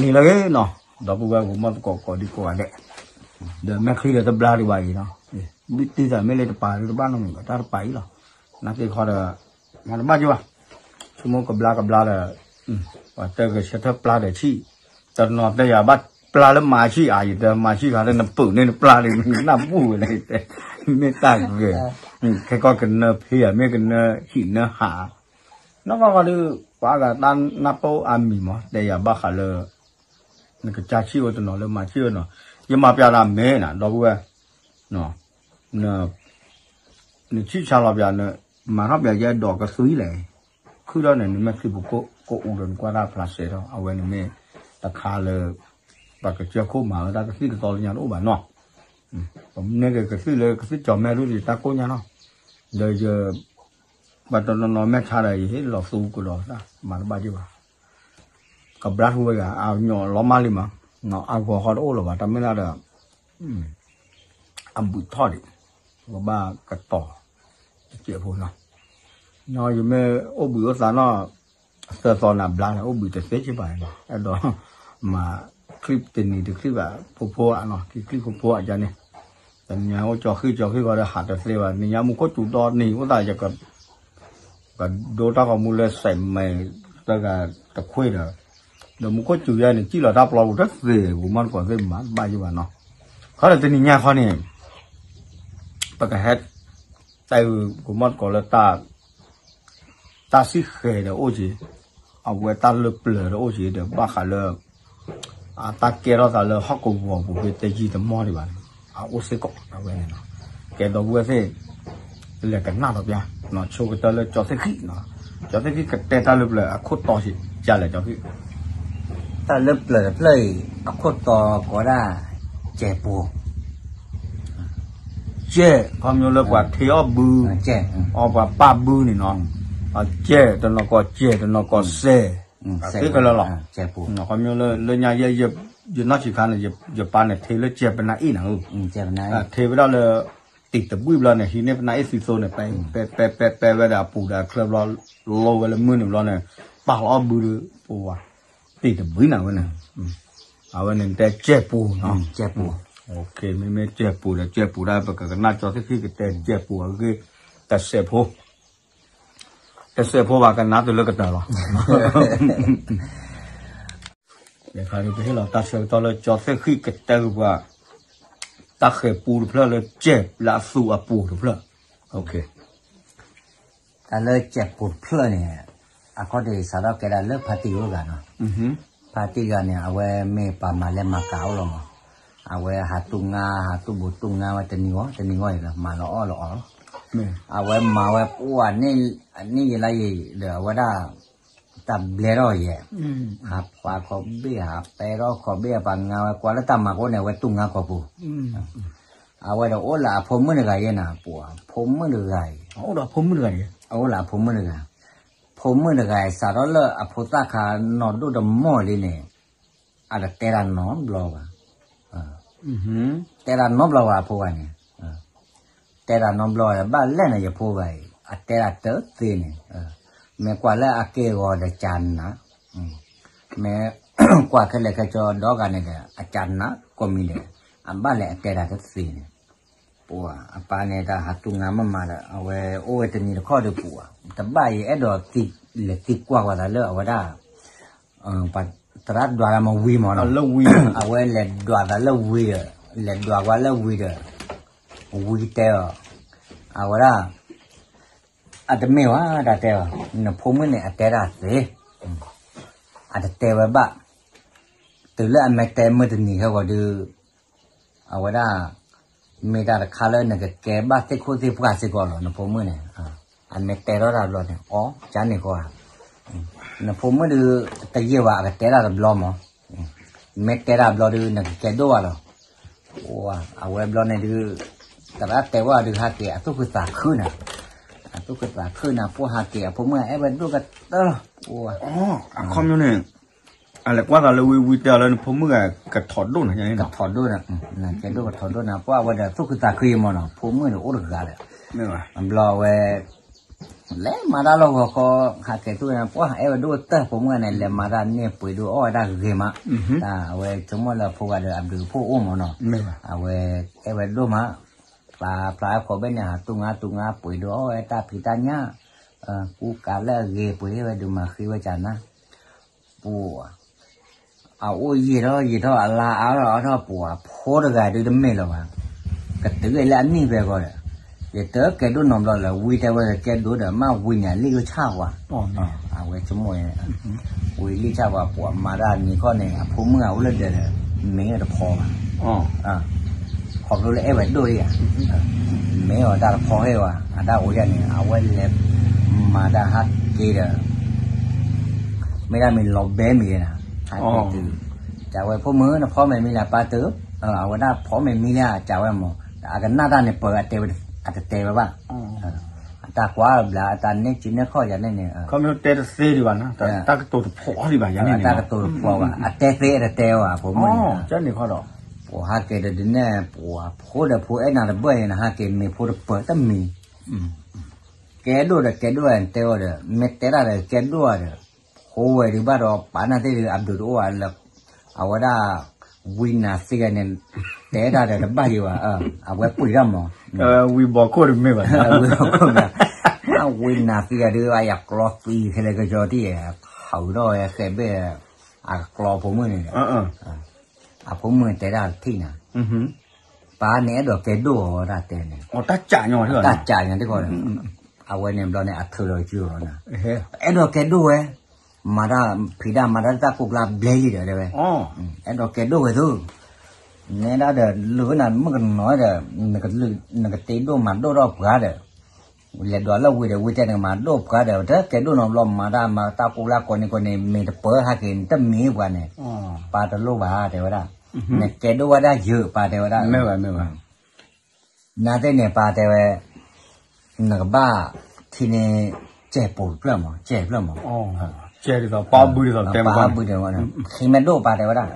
န့ၣ်လၢဂ့ၤနီၤ, ဒီပုၢ်ဝဲၢ်ဂီၤမီၢ်သကိးကိးဒံကိးဂၤဒဲး, ဒီးမဲာ်ချံဒီးတဘျါဒံးဘၣ်အံၤနီၤ, ဘုတ့သးမ့ၢ်လၢတပာ်တဘၣ်နီတမံၤဘၣ် တၢ်တပာ်အံၤလီၤ, နာ်သ့ၣ်ခီဒီး, မၤတဘၣ်က့ၤဘၣ်, ဆိကမိၣ်ကဘျါကဘျါဒီး, ပှၤတဲကဆၢထၢၣ်ပျၢ်ဒီးဆံၣ်, တနီၤတဲယၤဘၣ်ပျၢ်လၢမၤဆံၣ်အါ ယတဲမၤဆံၣ်ခါလၢနပုာ်န့ၣ်နပျၢ်လံ နနၢ်ပူၣ်ဝဲလၢယတဲ, မ့ၢ်တၢ်ဂ့ၤ, ခဲကီၢ်ကနၢဖံးဧါ မ့ၢ်ကနၢဟံၣ်နၢဟး, နီၢ်ကီၢ်ကီၢ်ဒုး ပှၤဂၤတၢ်နၢ်ပၢၢ်အါမံၤမး တဲယၤဘၣ်ဃးလၢ နကစၢ်ဆံၣ်ဝဲတနီၤလၢမၤဆံၣ်ဝဲနီၤ, ယမၤပျးတၢ်မဲာ်နၤ ဒီပုၢ်ဝဲၢ်, နဆံၣ်ဆါလီၤပျး နမၤထီၣ်ပျးယဲဒီးကသွံလဲၣ်, ခုၣ်ထီၣ်န့ၣ် နမ့ၢ်သွံပကိၣ်ကိၣ်အူဒီးနကွၢ်တၢ်ဖျါစဲးထီၣ် အဝဲန့ၣ်မ့ၢ်တခါလၢ ပှၤကစၢၢ်ခိၣ်မၤဝဲတၢ်ကသံၣ်ကသီလၢညါတအိၣ်ဘၣ်နီၤ, ပမ့ၢ်ကကသံၣ်လၢကသံၣ်ကၠီၤမဲာ်ရူၢ်ဒီးတၢ်ကိၢ်ညါနီၤ, ဒီးယ ပှၤတနီၤနီၤမဲာ်ဆါဒီးယဟ့ၣ်လီၤသူကဒီး မၤတဘၣ်က့ၤဘၣ်, ကဘျါထူဝဲယၤ အညီလီၤမၢ်လံမး, အဂီၤဃီတအိၣ်လၢၤဘၣ် တၢ်မ့ၢ်ဒၣ်ဒီး အဘုးထီၣ်ဒံး, ပဘၣ်ကတီၤ တစဲးဖိနီၤ, ယမ့ၢ်အိၣ်ဘှံးအိၣ်သါနီၤ, သၢသီနၤဘျါန့ၣ် အိၣ်ဘှံးတသ့က့ၤဘၣ်နီၤ, အဲၣ်ဒိး မၤ clip တနံၤတ clip ဘၣ် ဖိဖိအနီၤ ခံ clip ဖိဖိအကါန့ၣ်, တနံၤညါအိၣ်ကၠီဃံၣ်ကၠီဃံၣ်ဃီဒီးဟးတသ့ဘၣ် နံၤညါမူခိၣ်စူၤဒီနံၤ အိၣ်သးယက ကဒိတၢ်ဂီၤမူလၢစဲးမဲာ်တဂၤတခွ့ဒီး, ဒီးမူခိၣ်စူၤယါန့ၣ် စံၣ်လီၤတၢ်ပျီပူၤတသ့ ဂီၤမီၢ်တကိးသ့ၣ်မၤတဘၣ်ယံၤဘၣ်နီၤ, ခီဒီးတနံၤညါခီန့ၣ် ပကဟဲ တဲဂီၤမီၢ်တကိးလၢ တၢ်စံၣ်ဃဲၤဒီးအိၣ်က့ၤ, အဝဲတၢ်လၢပျၢၤဒီးအိၣ်က့ၤဒီး ဘၣ်ဃးလၢ အတၢ်ကဲထီၣ်သးလၢဟီၣ်ကဝီၤပူၤဖဲတယံာ်တမီၢ်ဒံးဘၣ်န့ၣ် အအိၣ်စ့ၢ်ကီးအဝဲန့ၣ်နီၤ, ကဲဒီပုၢ်ဝဲၢ်သ့ၣ် လဲၤကနၣ်ဒီးပျၢ် ဆိကတၢၢ်လၢကၠီသ့ၣ်ဃံၣ်နီၤ, ကၠီသ့ၣ်ဃံၣ်ကတဲတၢ်လၢပျၢၤအခိၣ်တီစ့ၢ်ကီးလဲၣ် ကၠီသ့ၣ်ဃံၣ် တၢ်လၢပျၢၤတဖျၢၣ်အံၤ အခိၣ်တီကိးဝဲဒၣ် ကဲးပူၤ, ကဲး ခီဖျိလၢပှၤထ့အီၣ်ဘု, အီပှၤပာ်ဘုန့ၣ်နီၤ, ကဲး တနီၤကိးကဲး တနီၤကိးစဲး, သ့ခဲလၢာ်လီၤ, ခီဖျိလၢညါယဲ ယနီၢ်ဆံးခါန့ၣ် ယပၢ်န့ၣ်ထ့လၢကဲးပနါအ့ၣ်နၤဧၢ, ထ့ဝဲဒၣ်လၢ တံၤတဘှံၣ်ဘျီန့ၣ် ဟံးန့ၢ်ပနါအ့ၣ်သံသိန့ၣ် ပဲပဲပဲပဲဝဲဒၣ်အပူၤဒီးအချၢဘျီ လီဝဲလၢမုၢ်န့ၣ်ဘျီန့ၣ် ပာ်လီၤအီၣ်ဘုဒီး ပဝဲ တံၤတဘှံၣ်နၤဝဲန့ၣ်, အဝဲန့ၣ်တဲကဲးပူၤနီၤ, မ့မ့ၢ်ကဲးပူၤဒီး ကဲးပူၤဒၣ် ပကကနၣ်ကၠီသ့ၣ်ဃံၣ်ကတဲကဲးပူၤအဂ့ၢ် တစဲးဖိ တစဲးဖိဘၣ်ကနၣ်တုၤလၢကတၢၢ်လီၤ, ယခါဒုးပဟ့ၣ်လီၤတၢ်ဆၢကတီၢ်လၢကၠီသ့ၣ်ဃံၣ်ကတဲက့ၤပှၤ တၢ်ဃဲၤပူတဖျၢၣ်လၢကဲးလၢအသူးအပူၤတဖျၢၣ်, တၢ်လၢကဲးပူၤတဖျၢၣ်န့ၣ် အခီၣ်ထံးစးထီၣ်ကဲဒၣ်လၢဖါတံၢ်အိၣ်ဂၤနီၤ, ဖါတံၢ်ဂၤန့ၣ် အဝဲမ့ၢ်ပှၤမၤလဲၤမၤကၤအိၣ်လီၤမး, အဝဲဟးတူၢ်ငါ ဟးတူၢ်ဘူးတူၢ်ငါဝဲတနံၤဂီၢ် တနံၤဂီၢ်အံၤလီၤ မၤလီၤအီၣ်လီၤအီလီၤ, အဝဲမၤဝဲပှၤ နံၣ်ယံာ်လါယံာ်ဒီးအဝဲဒၣ် တၢ်ဘျဲထီၣ်ယဲၢ်, ဟးပာ်ခီၣ်ဘ့ၣ် ဟးပဲထီၣ်ခီၣ်ဘ့ၣ် အပှၤငါဝဲကွၢ်လၢတၢ်မၤကိးန့ၣ် အဝဲတူၢ်ငါကီၢ်ပူၤ, အဝဲဒီးအိၣ်လၢအဖိမုၣ်တဂၤယဲၢ်နၤ ပှၤဖိမုၣ်တဂၤအံၤ, အိၣ်ဒီးဖိမုၣ်တဂၤန့ၣ်, အိၣ်လၢအဖိမုၣ်တဂၤ, ဖိမုၣ်တဂၤအံၤ စးထီၣ်လၢအဖိသၣ်ခါနီၢ်ဒိၣ်တမီၢ်လံန့ၣ် အတတဲတၢ်နီတဘျီဘၣ်, တဲတၢ်နီတဘျီဘၣ်အဖိဂၤန့ၣ်, တဲတၢ်နီတဘျီဘၣ် ဘၣ်လဲၣ်န့ၣ် ယဖိဂၤအံၤ အတဲတၢ်တသ့န့ၣ်, မ့ၢ်ကွၢ်လၢအက့ၢ်အဂီၤဒီးကနၣ်, မ့ၢ်ကွၢ်ခဲလၢာ်ခဲဆ့ဒီဂၤန့ၣ်ဒီး အကနၣ်ကိးမံၤဒဲး, အဘၣ်လဲၣ်အတဲတၢ်တသ့န့ၣ်, ပှၤအပၢ်န့ၣ်တၢ်ဟးတူၢ်ငါမးမးဒီး အဝဲအိၣ်ဝဲတနံၤတခီဒီးပှၤ တဘၣ်အံၤ အဲၣ်ဒိးလဲၤသံကွၢ်ကွၢ်သးလၢအဝဲဒၣ် သရၣ်ဒွးတၢ်မ့ၢ်ဝံမးနီၤ, အဝဲလဲၤဒွးသးလၢဝံဒီး လဲၤဒွးကွၢ်လၢဝံဒီး ဝံတဲအီၤ, အဝဲဒၣ် အတမ့ၢ်ဘၣ် တၢ်တဲအီၤ, နဖိမုၣ်န့ၣ်အတဲတၢ်သ့, အတတဲဝဲဘၣ်, တုၤလၢအမ့ၢ်တဲမုၢ်တနံၤဟဲဂီၤဒုး အဝဲဒၣ် မ့ၢ်တၢ်တခါလၢနကကဲဘၣ်သ့ၣ်ခိၣ်သ့ၣ်ပှၢ်စ့ၢ်ကီးလီၤ နဖိမုၣ်န့ၣ်, အမ့ၢ်တဲထီၣ်တၢ်ဘျီန့ၣ် အီ ကန့ၣ်ဃီဧါ, နဖိမုၣ်ဒုး တယံာ်ဘၣ်အကတဲတၢ်တဘျီမး, မ့ၢ်တဲတၢ်ဘျီဒုး နကကဲဒိၣ်ဘၣ်လီၤ, အဝဲဘျီန့ၣ်ဒုး သရၣ်တဲဝဲဒုးဟးက့ၤ အသူၣ်ခုသးခုနၤ, အသူၣ်ခုသးခုနၤ ပှၢ်ဟးက့ၤ အဖိမုၣ်အဲၣ်ဝဲဒိၣ်ကတၢၢ်လီၤ, အခီပညီန့ၣ် အလဲၤကွၢ်သးလၢဝံဝံတဲအီၤလၢနဖိမုၣ်ဂၤကထီၣ်ဒိၣ်နၤန့ၣ်, ကထီၣ်ဒိၣ်နၤ, ကဲဒိၣ်ကထီၣ်ဒိၣ်နၤ ပှၢ်ဝဲဒီးသူၣ်ခုသးခုအံၤမးနီၤ ဖိမုၣ်န့ၣ်အိၣ်တဂၤဒီး, ဘျီဝဲ လဲၤမၤတၢ်လီၢ်ဂီၤခီ, ဟးကဲၤသူၣ်န့ၣ် ပှၤအဲၣ်ဝဲဒိၣ်တၢ်ဖိမုၣ်န့ၣ် လဲၤမၤတၢ်န့ၣ်ပှ့ၤဒိၣ်အီၣ်ဝဲဒၣ်ဂ့ၤမး, တၢ်အဝဲဆိကမိၣ်လၢဖိဂၤဒီးအဘျုးအဖှိၣ်အိၣ်မးနီၤ, အဝဲအဲၣ်ဝဲဒိၣ်မး, ဖျါဖျါအခိးဘ့ၣ်န့ၣ် ဟးတူၢ်ငါတူၢ်ငါပှ့ၤဒိၣ်အီၣ်ဝဲတၢ်ဖံးတၢ်ညၣ်, ကူကးလၢအဂ့ၤပှ့ၤဝဲဒုးမၤဃ့ဝဲကနၤ, ပှၤ အအိၣ်ယံာ်ထီၣ်ယံာ်ထီၣ် အလါအါထီၣ်အါထီၣ် ပှၤဖိတဂၤဒုးတမ့ၢ်လၢၤဘၣ်, ကတုၤဝဲလၢအနံၣ်ဖဲဃီဒီး, ယတကဲဒိၣ်နီတဘျီလၢၤ ဝံၤတဲဝဲကဲဒိၣ်ဒီး မ့ၢ်ဝံၤန့ၣ် အလံၣ်အိၣ်ဆၣ်ပှၤ, အဝဲဆိကမိၣ်ဝဲ, ဝံၤလံၣ်ဆၣ်ပှၤ ပှၤမၤတၢ်နံၤခီန့ၣ် အဖိမုၣ်ဂၤအိၣ်လၢဒၢးဒီး မ့ၢ်တဖီဘၣ် ခီဖျိလၢအဲၣ်ဝဲဒိၣ်ဧါ, မ့ၢ်အီၤတၢ်တဖီဟဲဝဲ အတၢ်အိၣ်ယၤန့ၣ် အဝဲလဲၤမၤတၢ်ဟးက့ၤဒီး မ့ၢ်ဒၣ်မ့ၢ်လီၤဘဲမံၤလၢနၤ, ဟးက့ၤတုၤ, ကးဝဲဖိမုၣ်နဖီမဲာ်မံလၢပၢ်တုၤ, အဝဲဒၣ်ဖီမဲာ်မံလၢကးဝဲမး, အကနၣ်တၢ်န့ၣ်ပၢၤ အတတဲဝဲဘၣ်, အတၢ်ကွၢ်ဘျါ အတၢ်နဲၣ်စုနဲၣ်ခီၣ်ယၤန့ၣ်န့ၣ်, ခီမ့ၢ်တဲတသ့ဒံးဘၣ်နၤ, တၢ်ကတိၤတဖီဒံးဘၣ်ယၤန့ၣ်န့ၣ်, တၢ်ကတိၤတဖီဘၣ် အတဲသ့အတတဲဝဲ ဖိမုၣ်န့ၣ်, ကန့ၣ်ခီဒီး, ပှၤဟးက့ၤဒီးဒ်န့ၣ် ပှၤဖိဒီးဖိအဲၣ်နၤတဘၢၣ်န့ၣ် နဟးက့ၤမ့ၢ်ဖိတပၢၤတမံၤ ကဲဒိၣ်ဒီးကဲဒိၣ်ဝဲတဲအီၤဒီး မ့ၢ်တဲတၢ်ဒီးကဲဒိၣ်ဝဲဒီး, ဖိဝဲဒုးဘၣ်ဒီးပာ်နၢ်သ့ၣ်ဒုး အဘျုးတအိၣ်ဘၣ်လၢ, အဝဲဒၣ်, ဝံနၤသ့ဂၤန့ၣ်, တဲတၢ်ဒီးတဘၣ်ယံၤဘၣ်, အဝဲပှ့ၤတၢ်မး, ဝံဘီခိၣ်တမ့ၢ်ဘၣ်, ဝံဘီခိၣ်မး, ဝံနၤသ့ဂၤဒုး အယကျီသံခဲလၢာ်ကစီၤတံၢ်, ဟးထီၣ်ဝဲဃဲဘ့ၣ်, အကျီဖိမုၣ်န့ၣ်ဒီး, အဖိမုၣ်တဲတၢ်ထံၣ်နၤ ပၢ်န့ၣ်အဲၣ်ဒိးကဲဒိၣ်အီၤတၢ်တဲန့ၣ်, တၢ်ကးညါတခီ, အဝဲန့ၣ်ဘျီန့ၣ် အထုးလီၤကၠူလီၤနၤ, အဲၣ်ဒိးကဲဒိၣ်ဝဲ, မၤတၢ်ဖံးတၢ်မၤတၢ် တၢ်ကိးကျါဘျဲလံဒီးတဲဝဲ, အဲၣ်ဒိးကဲဒိၣ်ဝဲသု, နဲဒၣ်ဒီး လုၢ်နၤမုၣ်ကနီၤဒီး, နကတ့ဒိၣ်မၤဒိၣ်ထီၣ်ပှၤဒီး, လဲၤဒွးလၢဝံၤဒီး ဝံၤတဲနကမၤဒိၣ်ပှၤဒီး တကဲဒိၣ်နီတဘျီ မၤတၢ်မၤတၢ်ကိးကျါကိးန့ၣ်ကိးန့ၣ် မ့ၢ်တပၢၤဟးက့ၤနတမ့ၢ်ပှၤန့ၣ်, ပၢ်တလိၣ်ဘၣ်တဲဝဲဒၣ်, နကဲဒိၣ်ဝဲဒၣ်ယၢၤ ပၢ်တဲဝဲဒၣ်, နသ့ၣ်န့ၣ် ပၢ်တဲဝဲ, နကဘၣ်ထံၣ်န့ၣ်, ကဲၢ်ပိာ်တဖျၢၣ်မး ကဲၢ်တဖျၢၣ်မး, ပၢ်ဘုဒီးပၢ်ဘုဒီး, ထံမ့ၢ်ဒိၣ်ပၢ်တဲဝဲဒၣ်,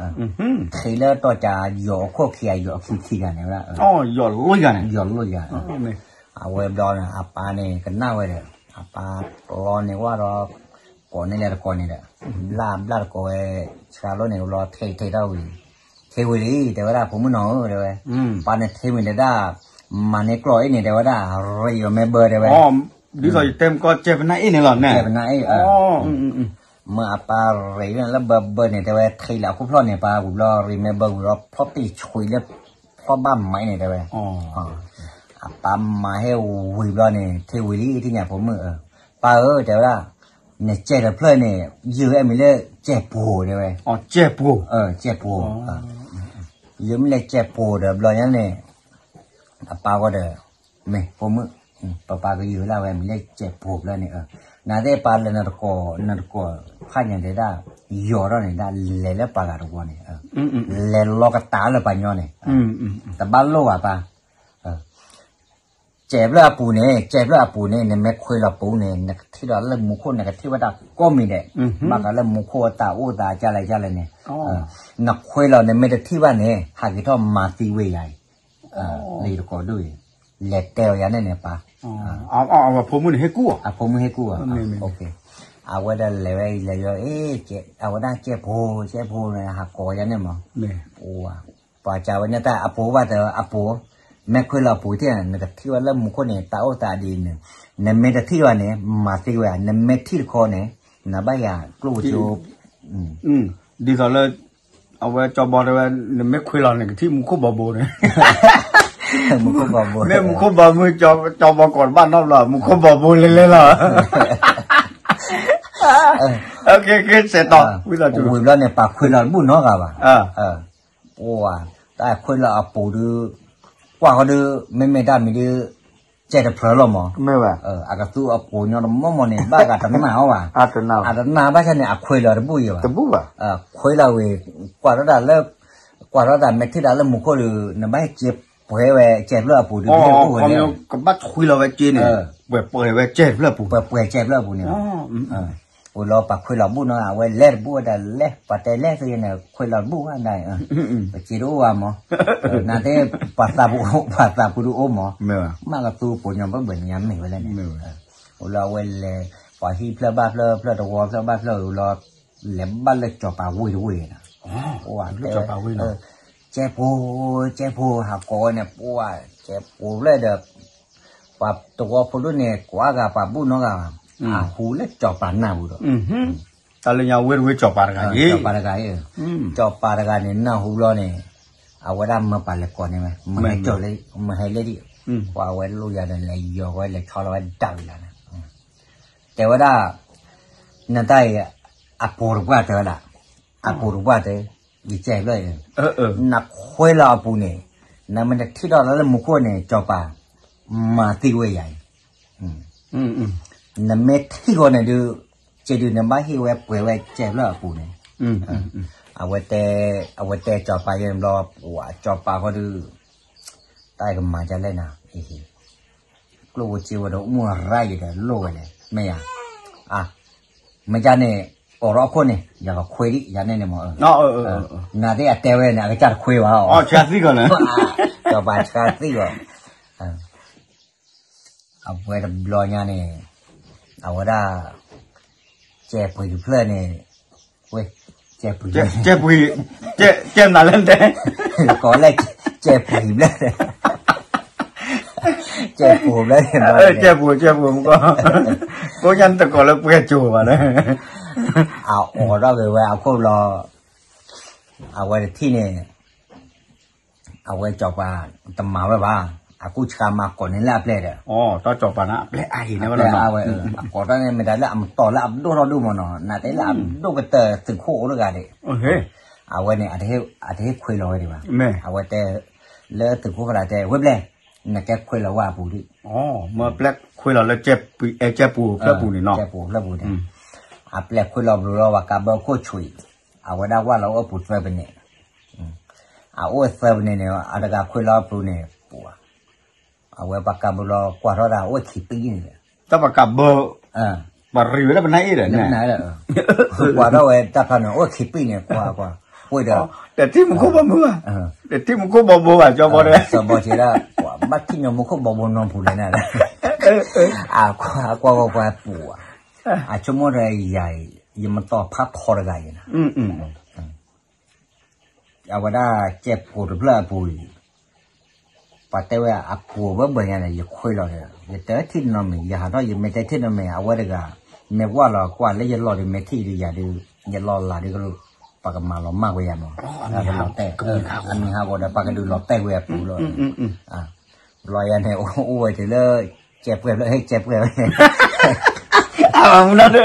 ထံလၢတီၢ်ကးယီၤအခိၣ်ခံဂၤ ယီၤအခံခံဂၤန့ၣ်ဝဲဒၣ်, ယီၤလိၣ်ယၤန့ၣ်, အဝဲဘျီန့ၣ် အပၢ်န့ၣ်ကနၣ်ဝဲဒီး, အပၢ်ကျီန့ၣ်ဝဲဒီး, ကိးန့ၢ်လၢတကိးန့ၣ်ဒီး, ဘျၣ်ဘျၣ်တကိးဝဲ, ဆှါလိၣ်န့ၣ်ဘျီ ထံထံထီၣ်ဝံၤ, ထံဝံၤလံ တဲဝဲဒၣ် ဖိမုၣ်နီၤဧၢ တဲဝဲ, ပၢ်န့ၣ်ထံမ့ၢ်တဲဒၣ်, မၤန့ၢ်ကျီၢ်အ့ၣ်န့ၣ် တဲဝဲဒၣ် ရံးအီၤမ့ၢ်ဘၢ တဲဝဲ, ဒ်သိးယတဲမကီၢ် ကဲၢ်ပနၢ်အ့ၣ်န့ၣ်လီၤန့ၣ်, ကဲၢ်ပနၢ်အ့ၣ်, မ့ၢ်အပၢ်ရံးလၢဘၢဘၢန့ၣ် တဲဝဲ ထံလၢအခိၣ်ဖျီၣ်န့ၣ် ပၢ်ဝံၤဘျီ ရံးမ့ၢ်ဘၢဝံၤဘျီ ဖျီၣ်တ့ၢ်ဆွံးလၢ, ဖျီၣ်ဘၣ်မးအ့ၣ်န့ၣ် တဲဝဲ, အပၢ်မၤဟဲဝံၤဘျီန့ၣ် ထံဝံၤလံ ထံၣ်ညါဖိမုၣ်, ပၢ်ဧၢ တဲဝဲဒၣ်, နကဲၢ်တဖျၢၣ်န့ၣ် ယုၢ်ဝဲမံၤလၢကဲၢ်ပိာ် တဲဝဲ, ကဲၢ်ပိာ်, ယုၢ်မံၤလၢကဲၢ်ပိာ်ဒီး ဘျီညါန့ၣ်, အပၢ်ဝဲဒီး, မ့ၢ်ဖိမုၣ်, ပပၢ်ကယုၢ်လၢဝဲမံၤလၢကဲၢ်ပိာ်ဖျၢၣ်န့ၣ်, နသ့ၣ်ပၢ်လၢနတကိး, နတကိး, ဖးညါတဲဒၣ်, ယီၤထီၣ်န့ၣ်ဒၣ် လဲၤလၢပှၤဂၤတဝီန့ၣ်, လဲၤလီၤကတၢ်လၢပှၤညီန့ၣ်, တဘၣ်လိၣ်ဘၣ်ပၢ် ကဲၢ်ဖျၢၣ်အပူၤန့ၣ် ကဲၢ်ဖျၢၣ်အပူၤန့ၣ် နမ့ၢ်ခွဲလီၤပူၤန့ၣ် နကထံၣ်ဒီးလၢမူခိၣ် နကထံၣ်ဝဲဒၣ်ကိးမံၤဒဲး, ဘၣ်ဃးလၢမူခိၣ်အတၢ်အိၣ်သးကလဲၣ်ကလဲၣ်န့ၣ်, နခွဲလီၤ နမ့ၢ်တထံၣ်ဘၣ်န့ၣ် ဟးက့ၤထီၣ်မၤသံဝဲယၤအံၤ, လၢယတကိးဒိၣ်အံၤ, လဲၤတဲအီၤယၤန့ၣ်န့ၣ်ပၢ်, အဖိမုၣ်န့ၣ်ဟ့ၣ်ကူၣ်အီၤ, အဖိမုၣ်ဟ့ၣ်ကူၣ်အီၤ, အဝဲဒၣ်လဲၤဝဲအံၤလဲၤယီၤ, အဝဲဒၣ်ကဲၢ်ဖိ ကဲၢ်ဖိန့ၣ် ဟးကိးယၤန့ၣ်မး, ပှၤကးဝဲန့ၣ်တၢ်အပူၤဘၣ်တဲအပူၤ, မ့ၢ်ခွဲလီၤအပူၤထံၣ် နကထံၣ်ဝဲလၢမူခိၣ်န့ၣ် တၢ်အိၣ်သးဒ်န့ၣ်, နမ့ၢ်တထံၣ်ဘၣ်န့ၣ် မၤသံဝဲ, နမ့ၢ်ထံၣ်တခီန့ၣ် နဘၣ်ယၤကျိၣ်ကၠိ, ဒ်သိးလၢ အဝဲကၠီဘီတဲဝဲ နမ့ၢ်ခွဲလီၤန့ၣ် ကထံၣ်မူခိၣ်ဘီဘိန့ၣ်, မ့ၢ်မူခိၣ်ဘီဘိ ကၠီဘီကိးတဘၣ်နီတဘျီ မူခိၣ်ဘီဘိလဲၤလဲၤလီၤ, ကဲ ကဲ ဆဲးတီၤ, ဝံၤဘျီန့ၣ် ပှၤခွဲလီၤတဘူၣ်နီတဂၤဘၣ်, ပှၤ တၢ်ခွဲလီၤအပူၤဒုး, ကွၢ်ဃီဒုး မ့မ့ၢ်တၢ်မံၤဒုး, ကဲတဖျၢၣ်လီၤမး, အကသူအပူၤညီတမီၢ်မီၢ်န့ၣ် ဘၣ်ဂၤတနာ်အီၤဘၣ်, အတနာ်ဘၣ်ဆၣ်န့ၣ် အခွဲလီၤတဘူၣ်ယံၤဘၣ်, ခွဲလီၤဝံၤ, ကွၢ်ထီၣ်တၢ်လၢ, ကွၢ်ထီၣ်တၢ်မ့ၢ်ထံၣ်တၢ်လၢမူခိၣ်ဒုး နဘၣ်ဟဲက့ၤပှဲၤဝဲကဲတဖျၢၣ်အပူၤဒုး, ကဘၣ်ခွဲလီၤဝဲက့န့ၣ်, ပှဲၤပှဲၤဝဲကဲတဖျၢၣ်ပူၤ, ပှဲၤပှဲၤကဲတဖျၢၣ်အပူၤန့ၣ် ဝံၤလီၤပှၤခွဲလီၤဘူၣ်နီၤ အဝဲလဲၤတဘူၣ်ဝဲဒၣ်လဲၤ ပှၤတဲလဲၤသ့န့ၣ် ခွဲလီၤတဘူၣ်ဝဲဒၣ်, ပစ့တအိၣ်ဘၣ်မး, နာ်သ့ၣ် ပှၤသးပူၤ ပှၤသးပူၤတအိၣ်မး, မ့ၢ်ကသူပှၤညီဘၢၣ်ဘၢၣ်န့ၣ် ယမ့ၢ်ဝဲလဲၣ်န့ၣ်, လၢအဝဲလဲၤ ပှၤဟံၣ်ဖျၢၣ်ဘၣ်ဖျၢၣ် ဖျၢၣ်တဝီဖျၢၣ်ဘၣ်ဖျၢၣ်လီၤ, လဲၤဘၣ်လၢစီၤပၤဝ့ၢ်တဝ့ၢ်နီၤ, တဲဝဲ, ကဲဖိ, ကဲဖိ ဟးကိးဝဲန့ၣ် ပှၤကဲဖိဖျၢၣ်ဒီး ပှၤတဝီဖိဒိၣ်န့ၣ် ကွၢ်ဂၤပှၤဘူၣ်နီတဂၤဘၣ်, အဟူလၢစီၤပၤနၢ်ပူၤဒီး တၢ်လၢညါဝ့ၢ်တဝ့ၢ်စီၤပၤတဂၤအံၤ, စီၤပၤတဂၤန့ၣ် နၢ်ဟူဘျီန့ၣ်, အဝဲဒၣ်မၢပှၤလဲၤကိးန့ၢ်ဝဲ, မဟဲကၢၤလၢ, မဟဲလၢဒံး, ပှၤဝဲလိၣ်ယၤဒီး လဲၤယီၤဝဲလဲၤဆီလီၤဝဲဒၣ်ဝံၤလီၤန့ၣ်, တဲဝဲဒၣ်, နတၢ်အံၤ, အပူၤတပှၢ်တဲဝဲဒၣ်, အပူၤတပှၢ်တဲ, ယကဲဖျၢၣ်အံၤ, နခွဲလီၤအပူၤန့ၣ်, နမ့ၢ်တထံၣ်ထီၣ်လၢမူခိၣ်န့ၣ် စီၤပၤ, မၤသံဝဲယၤအံၤ နမ့ၢ်ထံၣ်ဃီန့ၣ်ဒုး, ကဲဒုးနဘၣ်ဟ့ၣ်ဝဲပှဲၤဝဲကဲဖျၢၣ်အပူၤန့ၣ်, အဝဲတဲစီၤပၤယဲန့ၣ်ဘျီ, ပှၤစီၤပၤဃီဒုး, တၢ်ကမၤဒ်လဲၣ်နၤ, ကျိၣ်ဖိစ့ဖိဒီးအိၣ်မူရၢ်ယံၤဒီးလိၣ်ဝဲလဲၣ် မ့ၢ်ယၤ, မ့ၢ်ယၤန့ၣ်, အိးထီၣ်အခိၣ်န့ၣ် ယကခွဲဒံး ယၤန့ၣ်န့ၣ်မ့ၢ်, နသ့ၣ်အတဲဝဲန့ၣ် အကစၢ်တခွဲဘၣ်, စီၤပၤဆှါသံဘၣ် အဝဲတဘျီညါန့ၣ်, အဝဲဒၣ်, ကဲပှ့ၤတဖျၢၣ်န့ၣ်, ဝဲ, ကဲပှ့ၤ, ကဲပှ့ၤ, ကဲနၤလၢတဲ, ကိးလၢ, ကဲပှ့ၤဘျၢၣ်, ကဲပှ့ၤဘျၢၣ်, ကဲပှ့ၤကဲပှ့ၤမူကီၢ်, ကိးညါနတကိးလၢပှဲၤကၠိၤဘၣ်လၢ, အအိးထီၣ်က့ၤဝဲအခိၣ်ဘျီ, အဝဲတထံၣ်န့ၣ် အဝဲစီၤပၤတမၤဝဲဘၣ်, အကူၣ်ဆှါမၤကိးန့ၢ်လၢအပျဲၢ်ဒီး, တၢ်စီၤပၤန့ၣ် အပျဲၢ်အါဟံၣ်န့ၢ်ဝဲလီၤ, အဝဲ, အကိးတၢ်န့ၣ်မ့ၢ်တၢ်လၢအမတီၤလၢအဒိၣ်ထီၣ်ဒိၣ်မးနီၤ, နသ့ၣ်လၢအဒိၣ်ကတၢၢ်သုးခိၣ်အိၣ်တဂၤဒံး, အဝဲန့ၣ်, အတဟ့ၣ်ခွဲးလီၤဝဲဒံးဘၣ်, အဝဲတဲ, လၢသုးခိၣ်ဖးဒၣ်တဲ ဝဲဘျဲၣ်, နကဲခွဲးလီၤဝဲအပူၤဒံး, မ့ၢ်ပျဲၢ်ခွဲးလီၤလၢ, ကဲပူၤဖျၢၣ်ပူၤန့ၣ်နီၤ, ကဲပူၤဖျၢၣ်ပူၤန့ၣ်, အပျဲၢ်ခွဲးလီၤဘျီလီၤ ပှၤကးဘၢခိၣ်ဆွံး, အဝဲဒၣ်ဝၢ်လီၤအိၣ်ပူၤသၢပနံး အအိၣ်သၢပနံးန့ၣ် အတဂၤခွဲးလီၤအပူၤန့ၣ်, ပှၤ, အဝဲပှၤကးဘၢလီၤကွၢ်ထီၣ်ဒၣ်အိၣ်ခံပံန့ၣ်, တၢ်ပှၤကးဘၢ, ပှၤရံးဝဲလၢပနၢ်အ့ၣ်ဒီး, ကွၢ်ထီၣ်ဝဲတၢ်ဖျါန့ၣ် အိၣ်ခံပံန့ၣ် ကွၢ်ကွၢ်, ပှ့ၤဒီး, တထံၣ်မူခိၣ်ဘီမုၢ်ဘၣ်, တထံၣ်မူခိၣ်ဘီဘိဘၣ် ကၠီဘီဒီး, စီၤဘီက့ဒၣ်, ပှၤဘၣ်ထံၣ်ညီမူခိၣ်ဘီဘိနီပူၤလဲၣ်န့ၣ်, အကွၢ်ကွၢ်ကွၢ်ပှၤပူၤ, အဆိကမိၣ်ဒီးယၤအံၤ, ယမတီၤဖးထီတဂၤအံၤန့ၣ် အဝဲဒၣ်ကဲပူၤတဖျၢၣ်အပူၤအံၤ, ပှၤတဲဝဲအပူၤဘၢဘၢညါန့ၣ် ယခွဲးလီၤဒီး ယတထံၣ်နီတမံၤ, ယဟးထီၣ်ယမ့ၢ်တထံၣ်နီတမံၤ အဝဲတဂၤ, မ့ၢ်ဝၢ်လီၤကွၢ်လၢယလီၢ်ဒီး မ့ၢ်ထံၣ်ဒီးယၤဒီး, ယလီၢ်လၤဒီးကလိၣ်, ပှၤကမၤလီၤမၢ်ဝဲယၤမး, လီၤတဲာ်, အမံၤဟးဂီၤဒီး ပှၤကဒုးလီၤတဲာ်ဝဲအပူၤလီၤ, ဘျီယၤန့ၣ် အိၣ်ဝဲတုၤလၢ, ကဲပှဲၤဘျၢၣ် ဟဲကဲပှဲၤဝဲ အမူနၤ,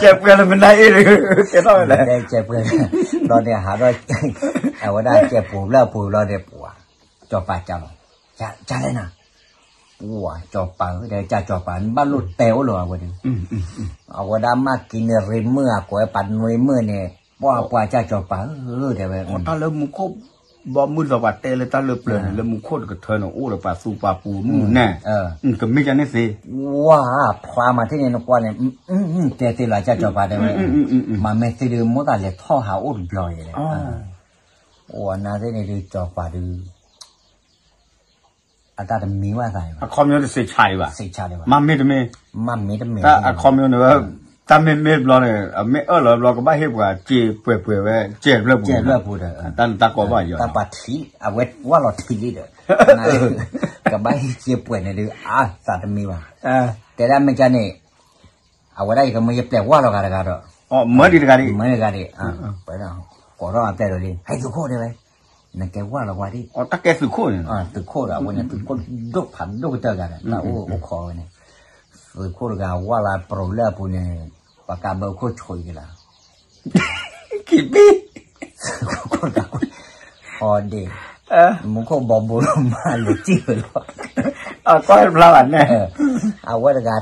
ကဲပှဲၤလၢမနၤအ့ၣ်ဒီး, ကဲထီၣ်ဝဲလဲၣ်, ကဲပှဲၤ, ဘျီန့ၣ်ဟးထီၣ်, အဝဲဒၣ်ကဲပူၤဘျၢၣ်ပူၤဘျီန့ၣ် ပှၤ, စီၤပၤကးလီၤ, ကးလဲၣ်နၤ, ပှၤစီၤပၤဧၢ တဲကၢ်စီၤပၤ နဘၣ်လိၣ်တဲအိၣ်လၢၤအဝဲဒီး, အဝဲဒၣ်မၢ်က့ၤန့ၣ် ရ့မုၢ်အကိးဝဲပှၤ နွံမုၢ်န့ၣ်, ပှၤပှၤကၢ်စီၤပၤဧၢ တဲဝဲ, တၢ်လၢမူခိၣ်ဘီမုၢ် စီၤပၤတဲလၢတၢ်လၢပျၢၤန့ၣ် လၢမူခိၣ်တကထၢန့ၣ် အိၣ်ဒီးပှၤသူပှၤပူၤမုၢ်န့ၣ်, ကမ့ၢ်ကန့ၣ်သ့, ဝါ, ဖျါမၤထံၣ်န့ၣ်နကွၢ်န့ၣ်, တဲသ့လီၤကၢ်စီၤပၤတဲဝဲ, မၤမ့ၢ်သ့ဒီး မိၣ်သးလဲၤထီၣ်ဟးအိၣ်တဘျီအံၤလဲၣ်, အိၣ်နၤသ့ၣ်န့ၣ်ဒီး စီၤပၤဒီး အတၢ်တမံဝဲသးန့ၣ်ဘၣ်, အခီပညီတစံးဆးအံၤဘၣ်, စံးဆးဒံးဘၣ်, မ့မ့ၢ်တမ့ၢ်, မ့မ့ၢ်တမ့ၢ်, အခီပညီန့ၣ်, တၢ်မ့မ့ၢ်တဘျီန့ၣ် အမ့ၢ်အၢၣ်လီၤတဘျီ ကဘၣ်ဟ့ၣ်ပှၤစ့ပှဲၤပှဲၤဝဲ စဲးဖျၢၣ်ပူၤ, စဲးဖျၢၣ်ပူၤဒီး, တၢ်နတၢ်ကီဘၣ်ယီၤ, တၢ်ပှၤထံး, အဝဲဝၢ်လီၤထံးလံဒီး, ကဘၣ်ဟ့ၣ်စ့ပှဲၤန့ၣ်ဒီး အါသးတမံဘၣ်, တဲဒၣ်မ့ၢ်ကန့ၣ် အဝဲဒၣ်ယကမၢယပျဲၢ်ဝၢ်လီၤဂၤတဂၤဒီး, မၢဒံးတဂၤဒံး, မၢဒံးတဂၤဒံး, ပှဲၤဒီး, ကိးထီၣ်အပျဲၢ်ဒီးလံ, ဟဲသုးခိၣ်တဲဝဲ, နကဲဝၢ်လီၤကွၢ်ဒံး, တၢ်ကဲသုးခိၣ်န့ၣ်, သုးခိၣ်ဒီး အဝဲန့ၣ် သုးခိၣ်ဒိၣ်ဖးဒိၣ်ကတၢၢ်ဂၤဒီး တၢ်အိၣ်အိၣ်ခိးဝဲန့ၣ်, သုးခိၣ်တဂၤဝၢ်လီၤပြိၤလၢအပူၤန့ၣ်, ပှၤကးဘၢခိၣ်ဆိးအံၤကလၤ ခံပံ, အီၤဒ့ၣ်, မူခိၣ်ဘီဘိလီၤမးလဲၤစံၣ်ဝဲလီၤ, အကွၢ်တဖျါဘၣ်န့ၣ်, အဝဲတဂၤ,